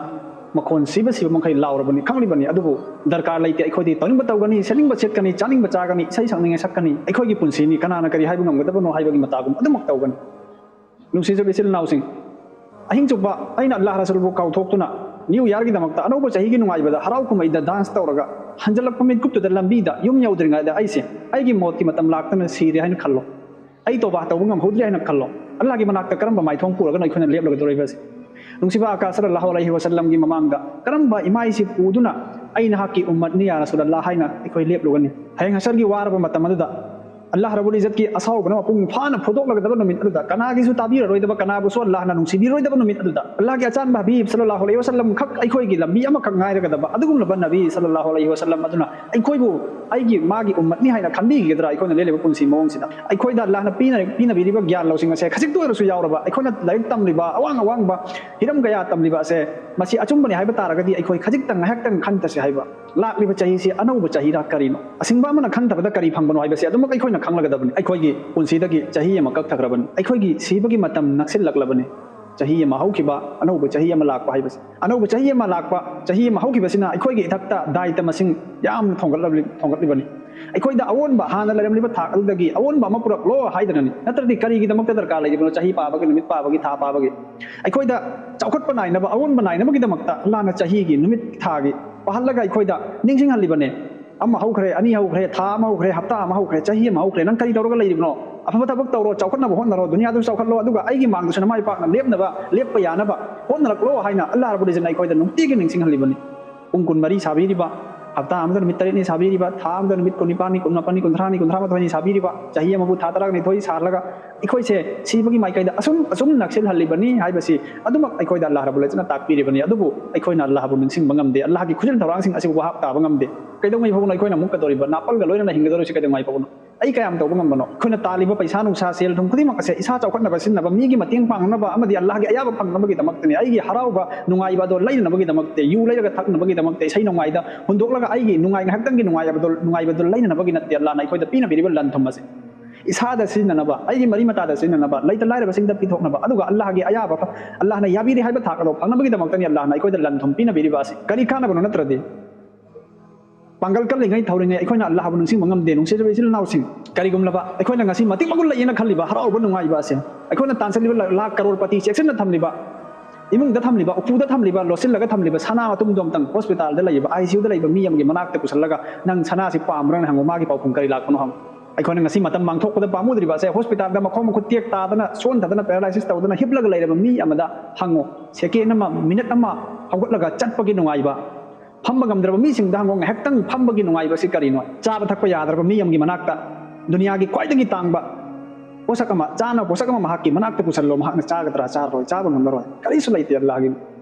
ꯃꯈꯣꯟ ꯁꯤꯕ ꯁꯤꯕ ꯃꯈꯩ ꯂꯥꯎꯔꯕꯅꯤ, ꯈꯪꯂꯤꯕꯅꯤ꯫ ꯑꯗꯨꯕꯨ ꯗꯔꯀꯥꯔ ꯂꯩꯇꯦ꯫ ꯑꯩꯈꯣꯏꯗꯤ ꯇꯧꯅꯤꯡꯕ ꯇꯧꯒꯅꯤ, ꯁꯦꯠꯅꯤꯡꯕ ꯁꯦꯠꯀꯅꯤ, ꯆꯥꯅꯤꯡꯕ ꯆꯥꯒꯅꯤ, ꯏꯁꯩ ꯁꯛꯅꯤꯡꯉꯦ ꯁꯛꯀꯅꯤ꯫ ꯑꯩꯈꯣꯏꯒꯤ ꯄꯨꯟꯁꯤꯅꯤ, ꯀꯅꯥꯅ ꯀꯔꯤ ꯍꯥꯏꯕ ꯉꯝꯒꯗꯕꯅꯣ ꯍꯥꯏꯕꯒꯤ ꯃꯇꯥꯒꯨꯝ ꯑꯗꯨꯃꯛ ꯇꯧꯒꯅꯤ꯫ ꯅꯨꯡꯁꯤꯖꯕ ꯏꯆꯤꯜ ꯏꯅꯥꯎꯁꯤꯡ, ꯑꯍꯤꯡ ꯆꯨꯞꯄ ꯑꯩꯅ ꯑꯜꯂꯥꯍ ꯔꯁꯨꯜꯕꯨ ꯀꯥꯎꯊꯣꯛꯇꯨꯅ ꯅ꯭ꯌꯨ ꯏꯌꯥꯔꯒꯤꯗꯃꯛꯇ, ꯑꯅꯧꯕ ꯆꯍꯤꯒꯤ ꯅꯨꯡꯉꯥꯏꯕꯗ, ꯍꯔꯥꯎ ꯀꯨꯝꯍꯩꯗ ꯗꯥꯟꯁ ꯇꯧꯔꯒ ꯍꯟꯖꯤꯜꯂꯛꯄ ꯃꯤꯠꯀꯨꯞꯇꯨꯗ ꯂꯝꯕꯤꯗ ꯌꯨꯝ ꯌꯧꯗ꯭ꯔꯤꯉꯩꯗ ꯑꯩꯁꯦ ꯑꯩꯒꯤ ꯃꯣꯠꯀꯤ ꯃꯇꯝ ꯂꯥꯛꯇꯅ ꯁꯤꯔꯦ ꯍꯥꯏꯅ ꯈꯜꯂꯣ꯫ ꯑꯩ ꯇꯧꯕꯥ ꯇꯧꯕ ꯉꯝꯍꯧꯗ꯭ꯔꯦ ꯍꯥꯏꯅ ꯈꯜꯂꯣ꯫ ꯑꯜꯂꯥꯍꯒꯤ ꯃꯅꯥꯛꯇ ꯀꯔꯝꯕ ꯃꯥꯏꯊꯣꯡ ꯄꯨꯔꯒꯅꯣ ꯑꯩꯈꯣꯏꯅ ꯂꯦꯞꯂꯒꯗꯧꯔꯤꯕꯁꯦ? ꯅꯨꯡꯁꯤꯕ ꯑꯀꯥ ꯁꯜꯂꯜꯂꯥꯍꯨ ꯑꯂꯩꯍꯤ ꯋꯥꯁꯜꯂꯝꯒꯤ ꯃꯃꯥꯡꯗ ꯀꯔꯝꯕ ꯏꯃꯥꯏꯁꯤ ꯄꯨꯗꯨꯅ "ꯑꯩ ꯅꯍꯥꯛꯀꯤ ꯎꯝꯃꯠꯅꯤ ꯌꯥ ꯔꯁꯨꯂꯜꯂꯥꯍ" ꯍꯥꯏꯅ ꯑꯩꯈꯣꯏ ꯂꯦꯞꯂꯨꯒꯅꯤ? ꯍꯌꯦꯡ ꯍꯁꯔꯒꯤ ꯋꯥꯔꯕ ꯃꯇꯝ ꯑꯗꯨꯗ, ꯑꯜꯂꯥꯍ ꯔꯕꯨꯜ ꯏꯖꯠꯀꯤ ꯑꯁꯥꯎꯕꯅ ꯃꯄꯨꯡ ꯐꯥꯅ ꯐꯣꯡꯗꯣꯛꯂꯒꯗꯕ ꯅꯨꯃꯤꯠ ꯑꯗꯨꯗ, ꯀꯅꯥꯒꯤꯁꯨ ꯇꯥꯕꯤꯔꯔꯣꯏꯗꯕ, ꯀꯅꯥꯕꯨꯁꯨ ꯑꯜꯂꯥꯍꯅ ꯅꯨꯡꯁꯤꯕꯤꯔꯣꯏꯗꯕ ꯅꯨꯃꯤꯠ ꯑꯗꯨꯗ, ꯑꯜꯂꯥꯍꯒꯤ ꯑꯆꯥꯟꯕ ꯍꯕꯤꯕ ꯁꯜꯂꯜꯂꯥꯍꯨ ꯑꯂꯩꯍꯤ ꯋꯥꯁꯜꯂꯝ ꯈꯛ ꯑꯩꯈꯣꯏꯒꯤ ꯂꯝꯕꯤ ꯑꯃꯈꯛ ꯉꯥꯏꯔꯒꯗꯕ ꯑꯗꯨꯒꯨꯝꯂꯕ ꯅꯕꯤ ꯁꯜꯂꯜꯂꯥꯍꯨ ꯑꯂꯩꯍꯤ ꯋꯥꯁꯜꯂꯝ ꯑꯗꯨꯅ ꯑꯩꯈꯣꯏꯕꯨ ꯑꯩꯒꯤ, ꯃꯥꯒꯤ ꯎꯝꯃꯠꯅꯤ ꯍꯥꯏꯅ ꯈꯟꯕꯤꯒꯗ꯭ꯔꯥ? ꯑꯩꯈꯣꯏꯅ ꯂꯦꯜꯂꯤꯕ ꯄꯨꯟꯁꯤ ꯃꯑꯣꯡꯁꯤꯗ ꯑꯩꯈꯣꯏꯗ ꯑꯜꯂꯥꯍꯅ ꯄꯤꯅ-, ꯄꯤꯅꯕꯤꯔꯤꯕ ꯒ꯭ꯌꯥꯟ ꯂꯧꯁꯤꯡ ꯑꯁꯦ ꯈꯖꯤꯛꯇ ꯑꯣꯏꯔꯁꯨ ꯌꯥꯎꯔꯕ, ꯑꯩꯈꯣꯏꯅ ꯂꯥꯏꯔꯤꯛ ꯇꯝꯂꯤꯕ, ꯑꯋꯥꯡ ꯑꯋꯥꯡꯕ ꯍꯤꯔꯝ ꯀꯌꯥ ꯇꯝꯂꯤꯕ ꯑꯁꯦ, ꯃꯁꯤ ꯑꯆꯨꯝꯕꯅꯤ ꯍꯥꯏꯕ ꯇꯥꯔꯒꯗꯤ, ꯑꯩꯈꯣꯏ ꯈꯖꯤꯛꯇꯪ ꯉꯥꯏꯍꯥꯛꯇꯪ ꯈꯟꯊꯁꯤ ꯍꯥꯏꯕ꯫ ꯂꯥꯛꯂꯤꯕ ꯆꯍꯤꯁꯤ ꯑꯅꯧꯕ ꯆꯍꯤꯔꯥ ꯀꯔꯤꯅꯣ? ꯑꯁꯤꯡꯕ ꯑꯃꯅ ꯈꯟꯊꯕꯗ ꯀꯔꯤ ꯐꯪꯕꯅꯣ ꯍꯥꯏꯕꯁꯤ ꯑꯗꯨꯃꯛ ꯑꯩꯈꯣꯏꯅ ꯈꯪꯂꯒꯗꯕꯅꯤ꯫ ꯑꯩꯈꯣꯏꯒꯤ ꯄꯨꯟꯁꯤꯗꯒꯤ ꯆꯍꯤ ꯑꯃ ꯀꯛꯊꯈ꯭ꯔꯕꯅꯤ꯫ ꯑꯩꯈꯣꯏꯒꯤ ꯁꯤꯕꯒꯤ ꯃꯇꯝ ꯅꯛꯁꯤꯜꯂꯛꯂꯕꯅꯤ꯫ ꯆꯍꯤ ꯑꯃ ꯍꯧꯈꯤꯕ, ꯑꯅꯧꯕ ꯆꯍꯤ ꯑꯃ ꯂꯥꯛꯄ ꯍꯥꯏꯕꯁꯦ꯫ ꯑꯅꯧꯕ ꯆꯍꯤ ꯑꯃ ꯂꯥꯛꯄ, ꯆꯍꯤ ꯑꯃ ꯍꯧꯈꯤꯕꯁꯤꯅ ꯑꯩꯈꯣꯏꯒꯤ ꯏꯊꯛꯇ ꯗꯥꯏꯇ ꯃꯁꯤꯡ ꯌꯥꯝꯅ ꯊꯣꯡꯒꯠꯂꯕ-, ꯊꯣꯡꯒꯠꯂꯤꯕꯅꯤ꯫ ꯑꯩꯈꯣꯏꯗ ꯑꯑꯣꯟꯕ, ꯍꯥꯟꯅ ꯂꯩꯔꯝꯂꯤꯕ ꯊꯥꯛ ꯑꯗꯨꯗꯒꯤ ꯑꯑꯣꯟꯕ ꯑꯃ ꯄꯨꯔꯛꯂꯣ ꯍꯥꯏꯗꯅꯅꯤ꯫ ꯅꯠꯇ꯭ꯔꯗꯤ ꯀꯔꯤꯒꯤꯗꯃꯛꯇ ꯗꯔꯀꯥꯔ ꯂꯩꯔꯤꯕꯅꯣ? ꯆꯍꯤ ꯄꯥꯕꯒꯤ, ꯅꯨꯃꯤꯠ ꯄꯥꯕꯒꯤ, ꯊꯥ ꯄꯥꯕꯒꯤ? ꯑꯩꯈꯣꯏꯗ ꯆꯥꯎꯈꯠꯄ ꯅꯥꯏꯅꯕ, ꯑꯑꯣꯟꯕ ꯅꯥꯏꯅꯕꯒꯤꯗꯃꯛꯇ ꯑꯜꯂꯥꯍꯅ ꯆꯍꯤꯒꯤ, ꯅꯨꯃꯤꯠ, ꯊꯥꯒꯤ ꯄꯥꯍꯜꯂꯒ ꯑꯩꯈꯣꯏꯗ ꯅꯤꯡꯁꯤꯡꯍꯜꯂꯤꯕꯅꯦ꯫ ꯑꯃ ꯍꯧꯈ꯭ꯔꯦ, ꯑꯅꯤ ꯍꯧꯈ꯭ꯔꯦ, ꯊꯥ ꯑꯃ ꯍꯧꯈ꯭ꯔꯦ, ꯍꯞꯇꯥ ꯑꯃ ꯍꯧꯈ꯭ꯔꯦ, ꯆꯍꯤ ꯑꯃ ꯍꯧꯈ꯭ꯔꯦ, ꯅꯪ ꯀꯔꯤ ꯇꯧꯔꯒ ꯂꯩꯔꯤꯕꯅꯣ? ꯑꯐꯕ ꯊꯕꯛ ꯇꯧꯔꯣ, ꯆꯥꯎꯈꯠꯅꯕ ꯍꯣꯠꯅꯔꯣ, ꯗꯨꯅꯤꯌꯥꯗꯁꯨ ꯆꯥꯎꯈꯠꯂꯣ, ꯑꯗꯨꯒ ꯑꯩꯒꯤ ꯃꯥꯡꯗꯁꯨ ꯅꯃꯥꯏ ꯄꯥꯛꯅ ꯂꯦꯞꯅꯕ, ꯂꯦꯞꯄ ꯌꯥꯅꯕ ꯍꯣꯠꯅꯔꯛꯂꯣ ꯍꯥꯏꯅ ꯑꯜꯂꯥꯍ ꯔꯕꯨꯜ ꯏꯖꯠꯅ ꯑꯩꯈꯣꯏꯗ ꯅꯨꯡꯇꯤꯒꯤ ꯅꯤꯡꯁꯤꯡꯍꯜꯂꯤꯕꯅꯤ꯫ ꯄꯨꯡ ꯀꯨꯟꯃꯔꯤ ꯁꯥꯕꯤꯔꯤꯕ, ꯍꯞꯇꯥ ꯑꯃꯗ ꯅꯨꯃꯤꯠ ꯇꯔꯦꯠꯅꯤ ꯁꯥꯕꯤꯔꯤꯕ, ꯊꯥ ꯑꯃꯗ ꯅꯨꯃꯤꯠ ꯀꯨꯟꯅꯤꯄꯥꯟꯅꯤ, ꯀꯨꯟꯃꯥꯄꯟꯅꯤ, ꯀꯨꯟꯊ꯭ꯔꯥꯅꯤ, ꯀꯨꯟꯊ꯭ꯔꯥꯃꯥꯊꯣꯏꯅꯤ ꯁꯥꯕꯤꯔꯤꯕ, ꯆꯍꯤ ꯑꯃꯕꯨ ꯊꯥ ꯇꯔꯥꯅꯤꯊꯣꯏ ꯁꯥꯍꯜꯂꯒ ꯑꯩꯈꯣꯏꯁꯦ ꯁꯤꯕꯒꯤ ꯃꯥꯏꯀꯩꯗ ꯑꯁꯨꯝ, ꯑꯁꯨꯝ ꯅꯛꯁꯤꯜꯍꯜꯂꯤꯕꯅꯤ ꯍꯥꯏꯕꯁꯤ ꯑꯗꯨꯃꯛ ꯑꯩꯈꯣꯏꯗ ꯑꯜꯂꯥꯍ ꯔꯕꯨꯜ ꯏꯖꯠꯅ ꯇꯥꯛꯄꯤꯔꯤꯕꯅꯤ꯫ ꯑꯗꯨꯕꯨ ꯑꯩꯈꯣꯏꯅ ꯑꯜꯂꯥꯍꯕꯨ ꯅꯤꯡꯁꯤꯡꯕ ꯉꯝꯗꯦ, ꯑꯜꯂꯥꯍꯒꯤ ꯈꯨꯖꯤꯟ ꯊꯧꯔꯥꯡꯁꯤꯡ ꯑꯁꯤꯕꯨ ꯚꯥꯞ ꯇꯥꯕ ꯉꯝꯗꯦ꯫ ꯀꯩꯗꯧꯉꯩ ꯐꯥꯎꯕꯅꯣ ꯑꯩꯈꯣꯏꯅ ꯑꯃꯨꯛꯀꯗꯧꯔꯤꯕ, ꯅꯥꯄꯜꯒ ꯂꯣꯏꯅꯅ ꯍꯤꯡꯒꯗꯧꯔꯤꯁꯤ ꯀꯩꯗꯧꯉꯩ ꯐꯥꯎꯕꯅꯣ? ꯑꯩ ꯀꯌꯥꯝ ꯇꯧꯕ ꯉꯝꯕꯅꯣ? ꯑꯩꯈꯣꯏꯅ ꯇꯥꯜꯂꯤꯕ ꯄꯩꯁꯥ ꯅꯨꯡꯁꯥ, ꯁꯦꯜ ꯊꯨꯝ ꯈꯨꯗꯤꯡꯃꯛ ꯑꯁꯦ ꯏꯁꯥ ꯆꯥꯎꯈꯠꯅꯕ ꯁꯤꯖꯤꯟꯅꯕ, ꯃꯤꯒꯤ ꯃꯇꯦꯡ ꯄꯥꯡꯅꯕ ꯑꯃꯗꯤ ꯑꯜꯂꯥꯍꯒꯤ ꯑꯌꯥꯕ ꯐꯪꯅꯕꯒꯤꯗꯃꯛꯇꯅꯤ꯫ ꯑꯩꯒꯤ ꯍꯔꯥꯎꯕ, ꯅꯨꯡꯉꯥꯏꯕ ꯑꯗꯣ ꯂꯩꯅꯅꯕꯒꯤꯗꯃꯛꯇ, ꯌꯨ ꯂꯩꯔꯒ ꯊꯛꯅꯕꯒꯤꯗꯃꯛꯇ, ꯏꯁꯩ ꯅꯣꯡꯃꯥꯏꯗ ꯍꯨꯟꯗꯣꯛꯂꯒ ꯑꯩꯒꯤ ꯅꯨꯡꯉꯥꯏ, ꯉꯥꯏꯍꯥꯛꯇꯪꯒꯤ ꯅꯨꯡꯉꯥꯏꯕꯗꯣ, ꯅꯨꯡꯉꯥꯏꯕꯗꯣ ꯂꯩꯅꯅꯕꯒꯤ ꯅꯠꯇꯦ ꯑꯜꯂꯥꯍꯅ ꯑꯩꯈꯣꯏꯗ ꯄꯤꯅꯕꯤꯔꯤꯕ ꯂꯟ ꯊꯨꯝ ꯑꯁꯦ꯫ ꯏꯁꯥꯗ ꯁꯤꯖꯤꯟꯅꯅꯕ, ꯑꯩꯒꯤ ꯃꯔꯤ ꯃꯇꯥꯗ ꯁꯤꯖꯤꯟꯅꯅꯕ, ꯂꯩꯇ ꯂꯥꯏꯔꯕꯁꯤꯡꯗ ꯄꯤꯊꯣꯛꯅꯕ, ꯑꯗꯨꯒ ꯑꯜꯂꯥꯍꯒꯤ ꯑꯌꯥꯕ, ꯑꯜꯂꯥꯍꯅ ꯌꯥꯕꯤꯔꯦ ꯍꯥꯏꯕ ꯊꯥꯛ ꯑꯗꯣ ꯐꯪꯅꯕꯒꯤꯗꯃꯛꯇꯅꯤ ꯑꯜꯂꯥꯍꯅ ꯑꯩꯈꯣꯏꯗ ꯂꯟ ꯊꯨꯝ ꯄꯤꯅꯕꯤꯔꯤꯕ ꯑꯁꯤ꯫ ꯀꯔꯤ ꯀꯥꯟꯅꯕꯅꯣ ꯅꯠꯇ꯭ꯔꯗꯤ? ꯄꯥꯡꯒꯜ ꯀꯜꯂꯤꯉꯩ, ꯊꯧꯔꯤꯉꯩ ꯑꯩꯈꯣꯏꯅ ꯑꯜꯂꯥꯍꯕꯨ ꯅꯤꯡꯁꯤꯡꯕ ꯉꯝꯗꯦ꯫ ꯅꯨꯡꯁꯤꯖꯕ ꯏꯆꯤꯜ ꯏꯅꯥꯎꯁꯤꯡ, ꯀꯔꯤꯒꯨꯝꯂꯕ ꯑꯩꯈꯣꯏꯅ ꯉꯁꯤ ꯃꯇꯤꯛ ꯃꯒꯨꯟ ꯂꯩꯌꯦꯅ ꯈꯜꯂꯤꯕ ꯍꯔꯥꯎꯕ, ꯅꯨꯡꯉꯥꯏꯕ ꯑꯁꯦ, ꯑꯩꯈꯣꯏꯅ ꯇꯥꯟꯁꯤꯜꯂꯤꯕ ꯂ-, ꯂꯥꯈ ꯀꯔꯣꯔ ꯄꯇꯤ ꯆꯦꯛꯁꯤꯟꯅ ꯊꯝꯂꯤꯕ, ꯏꯃꯨꯡꯗ ꯊꯝꯂꯤꯕ, ꯎꯄꯨꯗ ꯊꯝꯂꯤꯕ, ꯂꯣꯠꯁꯤꯜꯂꯒ ꯊꯝꯂꯤꯕ ꯁꯅꯥ ꯃꯇꯨꯝꯗꯣ ꯑꯝꯇꯪ ꯍꯣꯁꯄꯤꯇꯥꯜꯗ ꯂꯩꯕ, ꯑꯥꯏ ꯁꯤ ꯌꯨꯗ ꯂꯩꯕ ꯃꯤ ꯑꯃꯒꯤ ꯃꯅꯥꯛꯇ ꯄꯨꯁꯤꯜꯂꯒ, "ꯅꯪ ꯁꯅꯥꯁꯤ ꯄꯥꯝꯕ꯭ꯔꯥꯅ?" ꯍꯪꯉꯨ, ꯃꯥꯒꯤ ꯄꯥꯎꯈꯨꯝ ꯀꯔꯤ ꯂꯥꯛꯄꯅꯣ ꯍꯪꯉꯨ꯫ ꯑꯩꯈꯣꯏꯅ ꯉꯁꯤ ꯃꯇꯝ ꯃꯥꯡꯊꯣꯛꯄꯗ ꯄꯥꯝꯃꯨꯗ꯭ꯔꯤꯕ ꯑꯁꯦ, ꯍꯣꯁꯄꯤꯇꯥꯜꯗ ꯃꯈꯣꯡ ꯃꯈꯨꯠ ꯇꯦꯛ ꯇꯥꯗꯅ, ꯁꯣꯟꯊꯗꯅ, ꯄꯦꯔꯥꯂꯥꯏꯁꯤꯁ ꯇꯧꯗꯅ ꯍꯤꯞꯂꯒ ꯂꯩꯔꯕ ꯃꯤ ꯑꯃꯗ ꯍꯪꯉꯨ꯫ ꯁꯦꯀꯦꯟ ꯑꯃ, ꯃꯤꯅꯠ ꯑꯃ ꯍꯧꯒꯠꯂꯒ ꯆꯠꯄꯒꯤ ꯅꯨꯡꯉꯥꯏꯕ, ꯐꯝꯕ ꯉꯝꯗ꯭ꯔꯕ ꯃꯤꯁꯤꯡꯗ ꯍꯪꯉꯣ, ꯉꯥꯏꯍꯥꯛꯇꯪ ꯐꯝꯕꯒꯤ ꯅꯨꯡꯉꯥꯏꯕꯁꯤ ꯀꯔꯤꯅꯣ? ꯆꯥꯕ ꯊꯛꯄ ꯌꯥꯗ꯭ꯔꯕ ꯃꯤ ꯑꯃꯒꯤ ꯃꯅꯥꯛꯇ ꯗꯨꯅꯤꯌꯥꯒꯤ ꯈ꯭ꯋꯥꯏꯗꯒꯤ ꯇꯥꯡꯕ ꯄꯣꯠꯁꯛ ꯑꯃ, ꯆꯥꯅꯕ ꯄꯣꯠꯁꯛ ꯑꯃ ꯃꯍꯥꯛꯀꯤ ꯃꯅꯥꯛꯇ ꯄꯨꯁꯜꯂꯣ, ꯃꯍꯥꯛꯅ ꯆꯥꯒꯗ꯭ꯔꯥ ꯆꯥꯔꯔꯣꯏ? ꯆꯥꯕ ꯉꯝꯂꯔꯣꯏ꯫ ꯀꯔꯤꯁꯨ ꯂꯩꯇꯦ ꯑꯜꯂꯥꯍꯒꯤ,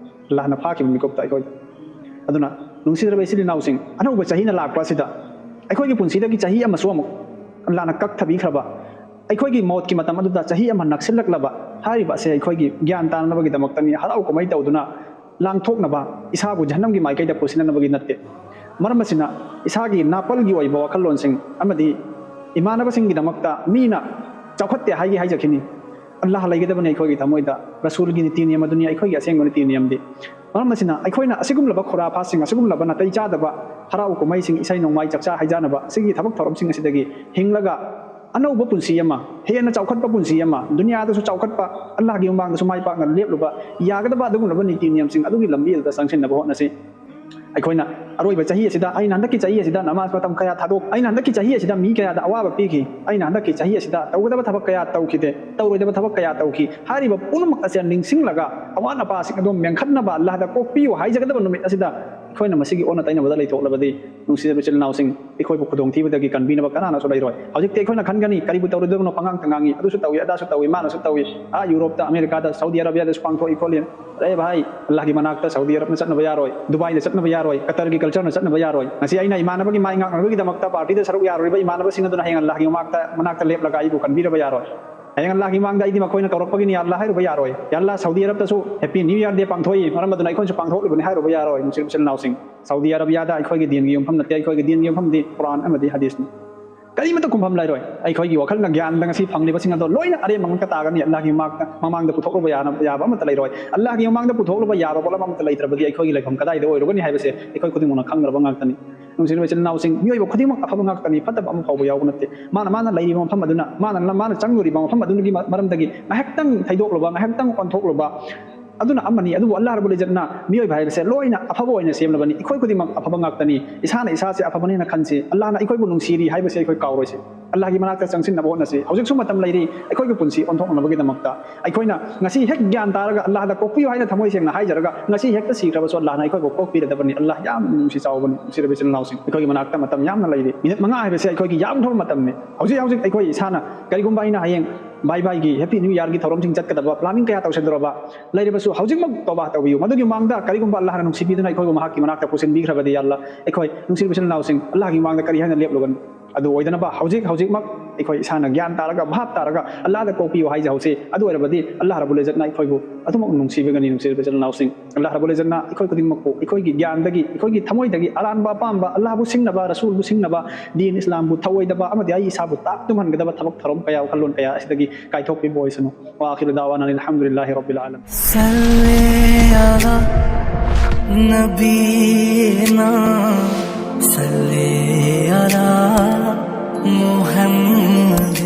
ꯑꯜꯂꯥꯍꯅ ꯐꯥꯈꯤꯕ ꯃꯤꯀꯨꯞꯇ ꯑꯩꯈꯣꯏꯗ꯫ ꯑꯗꯨꯅ, ꯅꯨꯡꯁꯤꯖꯔꯕ ꯏꯆꯤꯜ ꯏꯅꯥꯎꯁꯤꯡ, ꯑꯅꯧꯕ ꯆꯍꯤꯅ ꯂꯥꯛꯄ ꯑꯁꯤꯗ ꯑꯩꯈꯣꯏꯒꯤ ꯄꯨꯟꯁꯤꯗꯒꯤ ꯆꯍꯤ ꯑꯃꯁꯨ ꯑꯃꯨꯛ ꯑꯜꯂꯥꯍꯅ ꯀꯛꯊꯕꯤꯈ꯭ꯔꯕ, ꯑꯩꯈꯣꯏꯒꯤ ꯃꯧꯠꯀꯤ ꯃꯇꯝ ꯑꯗꯨꯗ ꯆꯍꯤ ꯑꯃ ꯅꯛꯁꯤꯜꯂꯛꯂꯕ ꯍꯥꯏꯔꯤꯕ ꯑꯁꯦ ꯑꯩꯈꯣꯏꯒꯤ ꯒ꯭ꯌꯥꯟ ꯇꯥꯅꯅꯕꯒꯤꯗꯃꯛꯇꯅꯤ, ꯍꯔꯥꯎ ꯀꯨꯝꯍꯩ ꯇꯧꯗꯨꯅ ꯂꯥꯡꯊꯣꯛꯅꯕ, ꯏꯁꯥꯕꯨ ꯖꯍꯟꯅꯝꯒꯤ ꯃꯥꯏꯀꯩꯗ ꯄꯨꯁꯤꯟꯅꯅꯕꯒꯤ ꯅꯠꯇꯦ꯫ ꯃꯔꯝ ꯑꯁꯤꯅ, ꯏꯁꯥꯒꯤ ꯅꯥꯄꯜꯒꯤ ꯑꯣꯏꯕ ꯋꯥꯈꯜꯂꯣꯟꯁꯤꯡ ꯑꯃꯗꯤ ꯏꯃꯥꯟꯅꯕꯁꯤꯡꯒꯤꯗꯃꯛꯇ ꯃꯤꯅ ꯆꯥꯎꯈꯠꯇꯦ ꯍꯥꯏꯒꯦ ꯍꯥꯏꯖꯈꯤꯅꯤ, ꯑꯜꯂꯥꯍ ꯂꯩꯒꯗꯕꯅꯤ ꯑꯩꯈꯣꯏꯒꯤ ꯊꯃꯣꯏꯗ꯫ ꯔꯁꯨꯜꯒꯤ ꯅꯤꯇꯤ ꯅꯤꯌꯝ ꯑꯗꯨꯅꯤ ꯑꯩꯈꯣꯏꯒꯤ ꯑꯁꯦꯡꯕ ꯅꯤꯇꯤ ꯅꯤꯌꯝꯗꯤ꯫ ꯃꯔꯝ ꯑꯁꯤꯅ, ꯑꯩꯈꯣꯏꯅ ꯑꯁꯤꯒꯨꯝꯂꯕ ꯈꯨꯔꯥꯐꯥꯠꯁꯤꯡ, ꯑꯁꯤꯒꯨꯝꯂꯕ ꯅꯥꯇꯩ ꯆꯥꯗꯕ ꯍꯔꯥꯎ ꯀꯨꯝꯍꯩꯁꯤꯡ, ꯏꯁꯩ ꯅꯣꯡꯃꯥꯏ, ꯆꯥꯛꯆꯥ ꯍꯩꯖꯥꯅꯕ, ꯑꯁꯤꯒꯤ ꯊꯕꯛ ꯊꯧꯔꯝꯁꯤꯡ ꯑꯁꯤꯗꯒꯤ ꯍꯤꯡꯂꯒ, ꯑꯅꯧꯕ ꯄꯨꯟꯁꯤ ꯑꯃ, ꯍꯦꯟꯅ ꯆꯥꯎꯈꯠꯄ ꯄꯨꯟꯁꯤ ꯑꯃ, ꯗꯨꯅꯤꯌꯥꯗꯁꯨ ꯆꯥꯎꯈꯠꯄ, ꯑꯜꯂꯥꯍꯒꯤ ꯃꯃꯥꯡꯗꯁꯨ ꯃꯥꯏ ꯄꯥꯛꯅ ꯂꯦꯞꯂꯨꯕ ꯌꯥꯒꯗꯕ ꯑꯗꯨꯒꯨꯝꯂꯕ ꯅꯤꯇꯤ ꯅꯤꯌꯝꯁꯤꯡ ꯑꯗꯨꯒꯤ ꯂꯝꯕꯤ ꯑꯗꯨꯗ ꯆꯪꯁꯤꯟꯅꯕ ꯍꯣꯠꯅꯁꯤ꯫ ꯑꯩꯈꯣꯏꯅ ꯑꯔꯣꯏꯕ ꯆꯍꯤ ꯑꯁꯤꯗ, ꯑꯩꯅ ꯍꯟꯗꯛꯀꯤ ꯆꯍꯤ ꯑꯁꯤꯗ ꯅꯃꯥꯖ ꯃꯇꯝ ꯀꯌꯥ ꯊꯥꯗꯣꯛ-, ꯑꯩꯅ ꯍꯟꯗꯛꯀꯤ ꯆꯍꯤ ꯑꯁꯤꯗ ꯃꯤ ꯀꯌꯥꯗ ꯑꯋꯥꯕ ꯄꯤꯈꯤ, ꯑꯩꯅ ꯍꯟꯗꯛꯀꯤ ꯆꯍꯤ ꯑꯁꯤꯗ ꯇꯧꯒꯗꯕ ꯊꯕꯛ ꯀꯌꯥ ꯇꯧꯈꯤꯗꯦ, ꯇꯧꯔꯣꯏꯗꯕ ꯊꯕꯛ ꯀꯌꯥ ꯇꯧꯈꯤ ꯍꯥꯏꯔꯤꯕ ꯄꯨꯝꯅꯃꯛ ꯑꯁꯦ ꯅꯤꯡꯁꯤꯡꯂꯒ, ꯑꯋꯥꯠ ꯑꯄꯥꯁꯤꯡ ꯑꯗꯨ ꯃꯦꯟꯈꯠꯅꯕ ꯑꯜꯂꯥꯍꯗ ꯀꯣꯛꯄꯤꯌꯨ ꯍꯥꯏꯖꯒꯗꯕ ꯅꯨꯃꯤꯠ ꯑꯁꯤꯗ ꯑꯩꯈꯣꯏꯅ ꯃꯁꯤꯒꯤ ꯑꯣꯟꯅ ꯇꯩꯅꯕꯗ ꯂꯩꯊꯣꯛꯂꯕꯗꯤ, ꯅꯨꯡꯁꯤꯖꯕ ꯏꯆꯤꯜ ꯏꯅꯥꯎꯁꯤꯡ, ꯑꯩꯈꯣꯏꯕꯨ ꯈꯨꯗꯣꯡꯊꯤꯕꯗꯒꯤ ꯀꯟꯕꯤꯅꯕ ꯀꯅꯥꯅꯁꯨ ꯂꯩꯔꯣꯏ꯫ ꯍꯧꯖꯤꯛꯇꯤ ꯑꯩꯈꯣꯏꯅ ꯈꯟꯒꯅꯤ, ꯀꯔꯤꯕꯨ ꯇꯧꯔꯨꯗꯣꯏꯅꯣ, ꯄꯉꯥꯡꯇ ꯉꯥꯡꯉꯤ, ꯑꯗꯨꯁꯨ ꯇꯧꯏ, ꯑꯗꯥꯁꯨ ꯇꯧꯏ, ꯃꯥꯅꯁꯨ ꯇꯧꯏ, ꯑꯥ ꯌꯨꯔꯣꯞꯇ, ꯑꯃꯦꯔꯤꯀꯥꯗ, ꯁꯥꯎꯗꯤ ꯑꯔꯥꯕꯤꯌꯥꯗꯁꯨ ꯄꯥꯡꯊꯣꯛꯏ ꯈꯣꯠꯂꯤ꯫ ꯑꯔꯦ ꯚꯥꯏ, ꯑꯜꯂꯥꯍꯒꯤ ꯃꯅꯥꯛꯇ ꯁꯥꯎꯗꯤ ꯑꯔꯕꯅ ꯆꯠꯅꯕ ꯌꯥꯔꯣꯏ, ꯗꯨꯕꯥꯏꯗ ꯆꯠꯅꯕ ꯌꯥꯔꯣꯏ, ꯀꯇꯔꯒꯤ ꯀꯜꯆꯔꯅ ꯆꯠꯅꯕ ꯌꯥꯔꯣꯏ꯫ ꯉꯁꯤ ꯑꯩꯅ ꯏꯃꯥꯟꯅꯕꯒꯤ ꯃꯥꯏ ꯉꯥꯛꯅꯕꯒꯤꯗꯃꯛꯇ ꯄꯥꯔꯇꯤꯗ ꯁꯔꯨꯛ ꯌꯥꯔꯨꯔꯤꯕ ꯏꯃꯥꯟꯅꯕꯁꯤꯡ ꯑꯗꯨꯅ ꯍꯌꯦꯡ ꯑꯜꯂꯥꯍꯒꯤ ꯃꯃꯥꯡꯗ, ꯃꯅꯥꯛꯇ ꯂꯦꯞꯂꯒ ꯑꯩꯕꯨ ꯀꯟꯕꯤꯔꯕ ꯌꯥꯔꯣꯏ꯫ ꯍꯌꯦꯡ ꯑꯜꯂꯥꯍꯒꯤ ꯃꯃꯥꯡꯗ ꯑꯩꯗꯤ ꯃꯈꯣꯏꯅ ꯀꯧꯔꯛꯄꯒꯤꯅꯤ ꯌꯥ ꯑꯜꯂꯥꯍ ꯍꯥꯏꯔꯨꯕ ꯌꯥꯔꯣꯏ꯫ ꯌꯥ ꯑꯜꯂꯥꯍ, Saudi ꯑꯔꯕꯇꯁꯨ Happy New Year Day ꯄꯥꯡꯊꯣꯛꯏ, ꯃꯔꯝ ꯑꯗꯨꯅ ꯑꯩꯈꯣꯏꯁꯨ ꯄꯥꯡꯊꯣꯛꯂꯤꯕꯅꯤ ꯍꯥꯏꯔꯨꯕ ꯌꯥꯔꯣꯏ꯫ ꯅꯨꯡꯁꯤꯔꯕ ꯏꯆꯤꯜ ꯏꯅꯥꯎꯁꯤꯡ, ꯁꯥꯎꯗꯤ ꯑꯔꯕꯤꯌꯥꯗ ꯑꯩꯈꯣꯏꯒꯤ ꯗꯤꯟꯒꯤ ꯌꯨꯝꯐꯝ ꯅꯠꯇꯦ, ꯑꯩꯈꯣꯏꯒꯤ ꯗꯤꯟꯒꯤ ꯌꯨꯝꯐꯝꯗꯤ ꯀꯨꯔꯥꯟ ꯑꯃꯗꯤ ꯍꯗꯤꯁꯅꯤ꯫ ꯀꯔꯤꯃꯠꯇ ꯈꯨꯝꯐꯝ ꯂꯩꯔꯣꯏ꯫ ꯑꯩꯈꯣꯏꯒꯤ ꯋꯥꯈꯜꯅ ꯒ꯭ꯌꯥꯟꯗ ꯉꯁꯤ ꯐꯪꯂꯤꯕꯁꯤꯡ ꯑꯗꯣ ꯂꯣꯏꯅ ꯑꯔꯦꯝꯕ ꯉꯥꯛꯇ ꯇꯥꯒꯅꯤ꯫ ꯑꯜꯂꯥꯍꯒꯤ ꯃꯃꯥꯡꯗ, ꯃꯃꯥꯡꯗ ꯄꯨꯊꯣꯛꯂꯨꯕ ꯌꯥꯅ-, ꯌꯥꯕ ꯑꯃꯠꯇ ꯂꯩꯔꯣꯏ꯫ ꯑꯜꯂꯥꯍꯒꯤ ꯃꯃꯥꯡꯗ ꯄꯨꯊꯣꯛꯂꯨꯕ ꯌꯥꯕ ꯄꯣꯠꯂꯝ ꯑꯃꯠꯇ ꯂꯩꯇ꯭ꯔꯕꯗꯤ ꯑꯩꯈꯣꯏꯒꯤ ꯂꯩꯐꯝ ꯀꯗꯥꯏꯗ ꯑꯣꯏꯔꯨꯒꯅꯤ ꯍꯥꯏꯕꯁꯦ ꯑꯩꯈꯣꯏ ꯈꯨꯗꯤꯡꯃꯛꯅ ꯈꯪꯅꯔꯕ ꯉꯥꯛꯇꯅꯤ꯫ ꯅꯨꯡꯁꯤꯔꯕ ꯏꯆꯤꯜ ꯏꯅꯥꯎꯁꯤꯡ, ꯃꯤꯑꯣꯏꯕ ꯈꯨꯗꯤꯡꯃꯛ ꯑꯐꯕ ꯉꯥꯛꯇꯅꯤ, ꯐꯠꯇꯕ ꯑꯃ ꯐꯥꯎꯕ ꯌꯥꯎꯕ ꯅꯠꯇꯦ꯫ ꯃꯥꯅ, ꯃꯥꯅ ꯂꯩꯔꯤꯕ ꯃꯐꯝ ꯑꯗꯨꯅ, ꯃꯥꯅ, ꯃꯥꯅ ꯆꯪꯂꯨꯔꯤꯕ ꯃꯐꯝ ꯑꯗꯨꯒꯤ ꯃ-, ꯃꯔꯝꯗꯒꯤ ꯉꯥꯏꯍꯥꯛꯇꯪ ꯊꯩꯗꯣꯛꯂꯨꯕ, ꯉꯥꯏꯍꯥꯛꯇꯪ ꯑꯣꯟꯊꯣꯛꯂꯨꯕ, ꯑꯗꯨꯅ ꯑꯃꯅꯤ꯫ ꯑꯗꯨꯕꯨ ꯑꯜꯂꯥꯍ ꯔꯕꯨꯜ ꯏꯖꯠꯅ ꯃꯤꯑꯣꯏꯕ ꯍꯥꯏꯕꯁꯦ ꯂꯣꯏꯅ ꯑꯐꯕ ꯑꯣꯏꯅ ꯁꯦꯝꯂꯕꯅꯤ꯫ ꯑꯩꯈꯣꯏ ꯈꯨꯗꯤꯡꯃꯛ ꯑꯐꯕ ꯉꯥꯛꯇꯅꯤ꯫ ꯏꯁꯥꯅ ꯏꯁꯥꯁꯦ ꯑꯐꯕꯅꯦꯅ ꯈꯟꯁꯤ꯫ ꯑꯜꯂꯥꯍꯅ ꯑꯩꯈꯣꯏꯕꯨ ꯅꯨꯡꯁꯤꯔꯤ ꯍꯥꯏꯕꯁꯦ ꯑꯩꯈꯣꯏ ꯀꯥꯎꯔꯣꯏꯁꯤ꯫ ꯑꯜꯂꯥꯍꯒꯤ ꯃꯅꯥꯛꯇ ꯆꯪꯁꯤꯟꯅꯕ ꯍꯣꯠꯅꯁꯤ꯫ ꯍꯧꯖꯤꯛꯁꯨ ꯃꯇꯝ ꯂꯩꯔꯤ꯫ ꯑꯩꯈꯣꯏꯒꯤ ꯄꯨꯟꯁꯤ ꯑꯣꯟꯊꯣꯛꯅꯅꯕꯒꯤꯗꯃꯛꯇ ꯑꯩꯈꯣꯏꯅ ꯉꯁꯤ ꯍꯦꯛ ꯒ꯭ꯌꯥꯟ ꯇꯥꯔꯒ ꯑꯜꯂꯥꯍꯗ ꯀꯣꯛꯄꯤꯌꯨ ꯍꯥꯏꯅ ꯊꯃꯣꯏ ꯁꯦꯡꯅ ꯍꯥꯏꯖꯔꯒ ꯉꯁꯤ ꯍꯦꯛꯇ ꯁꯤꯈ꯭ꯔꯕꯁꯨ ꯑꯜꯂꯥꯍꯅ ꯑꯩꯈꯣꯏꯕꯨ ꯀꯣꯛꯄꯤꯔꯗꯕꯅꯤ꯫ ꯑꯜꯂꯥꯍ ꯌꯥꯝꯅ ꯅꯨꯡꯁꯤ ꯆꯥꯎꯕꯅꯤ꯫ ꯅꯨꯡꯁꯤꯔꯕ ꯏꯆꯤꯜ ꯏꯅꯥꯎꯁꯤꯡ, ꯑꯩꯈꯣꯏꯒꯤ ꯃꯅꯥꯛꯇ ꯃꯇꯝ ꯌꯥꯝꯅ ꯂꯩꯔꯤ꯫ ꯃꯤꯅꯤꯠ ꯃꯉꯥ ꯍꯥꯏꯕꯁꯦ ꯑꯩꯈꯣꯏꯒꯤ ꯌꯥꯝꯈ꯭ꯔꯕ ꯃꯇꯝꯅꯤ꯫ ꯍꯧꯖꯤꯛ ꯍꯧꯖꯤꯛ ꯑꯩꯈꯣꯏ ꯏꯁꯥꯅ ꯀꯔꯤꯒꯨꯝꯕ ꯑꯩꯅ ꯍꯌꯦꯡ ꯕꯥꯏ ꯕꯥꯏꯒꯤ Happy New Yearꯒꯤ ꯊꯧꯔꯝꯁꯤꯡ ꯆꯠꯀꯗꯕ planning ꯀꯌꯥ ꯇꯧꯁꯤꯟꯗꯧꯔꯕ ꯂꯩꯔꯕꯁꯨ ꯍꯧꯖꯤꯛꯃꯛ ꯇꯧꯕꯥ ꯇꯧꯕꯤꯌꯨ꯫ ꯃꯗꯨꯒꯤ ꯃꯃꯥꯡꯗ ꯀꯔꯤꯒꯨꯝꯕ ꯑꯜꯂꯥꯍꯅ ꯅꯨꯡꯁꯤꯕꯤꯗꯨꯅ ꯑꯩꯈꯣꯏꯕꯨ ꯃꯍꯥꯛꯀꯤ ꯃꯅꯥꯛꯇ ꯄꯨꯁꯤꯟꯕꯤꯈ꯭ꯔꯕꯗꯤ, ꯌꯥ ꯑꯜꯂꯥꯍ, ꯑꯩꯈꯣꯏ ꯅꯨꯡꯁꯤꯔꯕ ꯏꯆꯤꯜ ꯏꯅꯥꯎꯁꯤꯡ, ꯑꯜꯂꯥꯍꯒꯤ ꯃꯃꯥꯡꯗ ꯀꯔꯤ ꯍꯥꯏꯅ ꯂꯦꯞꯂꯨꯒꯅꯤ? ꯑꯗꯨ ꯑꯣꯏꯗꯅꯕ ꯍꯧꯖꯤꯛ ꯍꯧꯖꯤꯛꯃꯛ ꯑꯩꯈꯣꯏ ꯏꯁꯥꯅ ꯒ꯭ꯌꯥꯟ ꯇꯥꯔꯒ ꯚꯥꯞ ꯇꯥꯔꯒ ꯑꯜꯂꯥꯍꯗ ꯀꯣꯛꯄꯤꯌꯨ ꯍꯥꯏꯖꯍꯧꯁꯤ꯫ ꯑꯗꯨ ꯑꯣꯏꯔꯕꯗꯤ ꯑꯜꯂꯥꯍ ꯔꯕꯨꯜ ꯏꯖꯠꯅ ꯑꯩꯈꯣꯏꯕꯨ ꯑꯗꯨꯃꯛ ꯅꯨꯡꯁꯤꯕꯤꯒꯅꯤ꯫ ꯅꯨꯡꯁꯤꯔꯕ ꯏꯆꯤꯜ ꯏꯅꯥꯎꯁꯤꯡ, ꯑꯜꯂꯥꯍ ꯔꯕꯨꯜ ꯏꯖꯠꯅ ꯑꯩꯈꯣꯏ ꯈꯨꯗꯤꯡꯃꯛꯄꯨ ꯑꯩꯈꯣꯏꯒꯤ ꯒ꯭ꯌꯥꯟꯗꯒꯤ, ꯑꯩꯈꯣꯏꯒꯤ ꯊꯃꯣꯏꯗꯒꯤ ꯑꯔꯥꯟꯕ ꯑꯄꯥꯝꯕ, ꯑꯜꯂꯥꯍꯕꯨ ꯁꯤꯡꯅꯕ, ꯔꯁꯨꯜꯕꯨ ꯁꯤꯡꯅꯕ, ꯗꯤꯟ ꯏꯁꯂꯥꯝꯕꯨ ꯊꯧꯑꯣꯏꯗꯕ ꯑꯃꯗꯤ ꯑꯩ ꯏꯁꯥꯕꯨ ꯇꯥꯛ ꯇꯨꯝꯍꯟꯒꯗꯕ ꯊꯕꯛ ꯊꯧꯔꯝ ꯀꯌꯥ, ꯋꯥꯈꯜꯂꯣꯟ ꯀꯌꯥ ꯑꯁꯤꯗꯒꯤ ꯀꯥꯏꯊꯣꯛꯄꯤꯕ ꯑꯣꯏꯁꯅꯨ꯫ وآخر دعوانا أن الحمد لله رب العالمين. صل على نبينا، صل على محمد.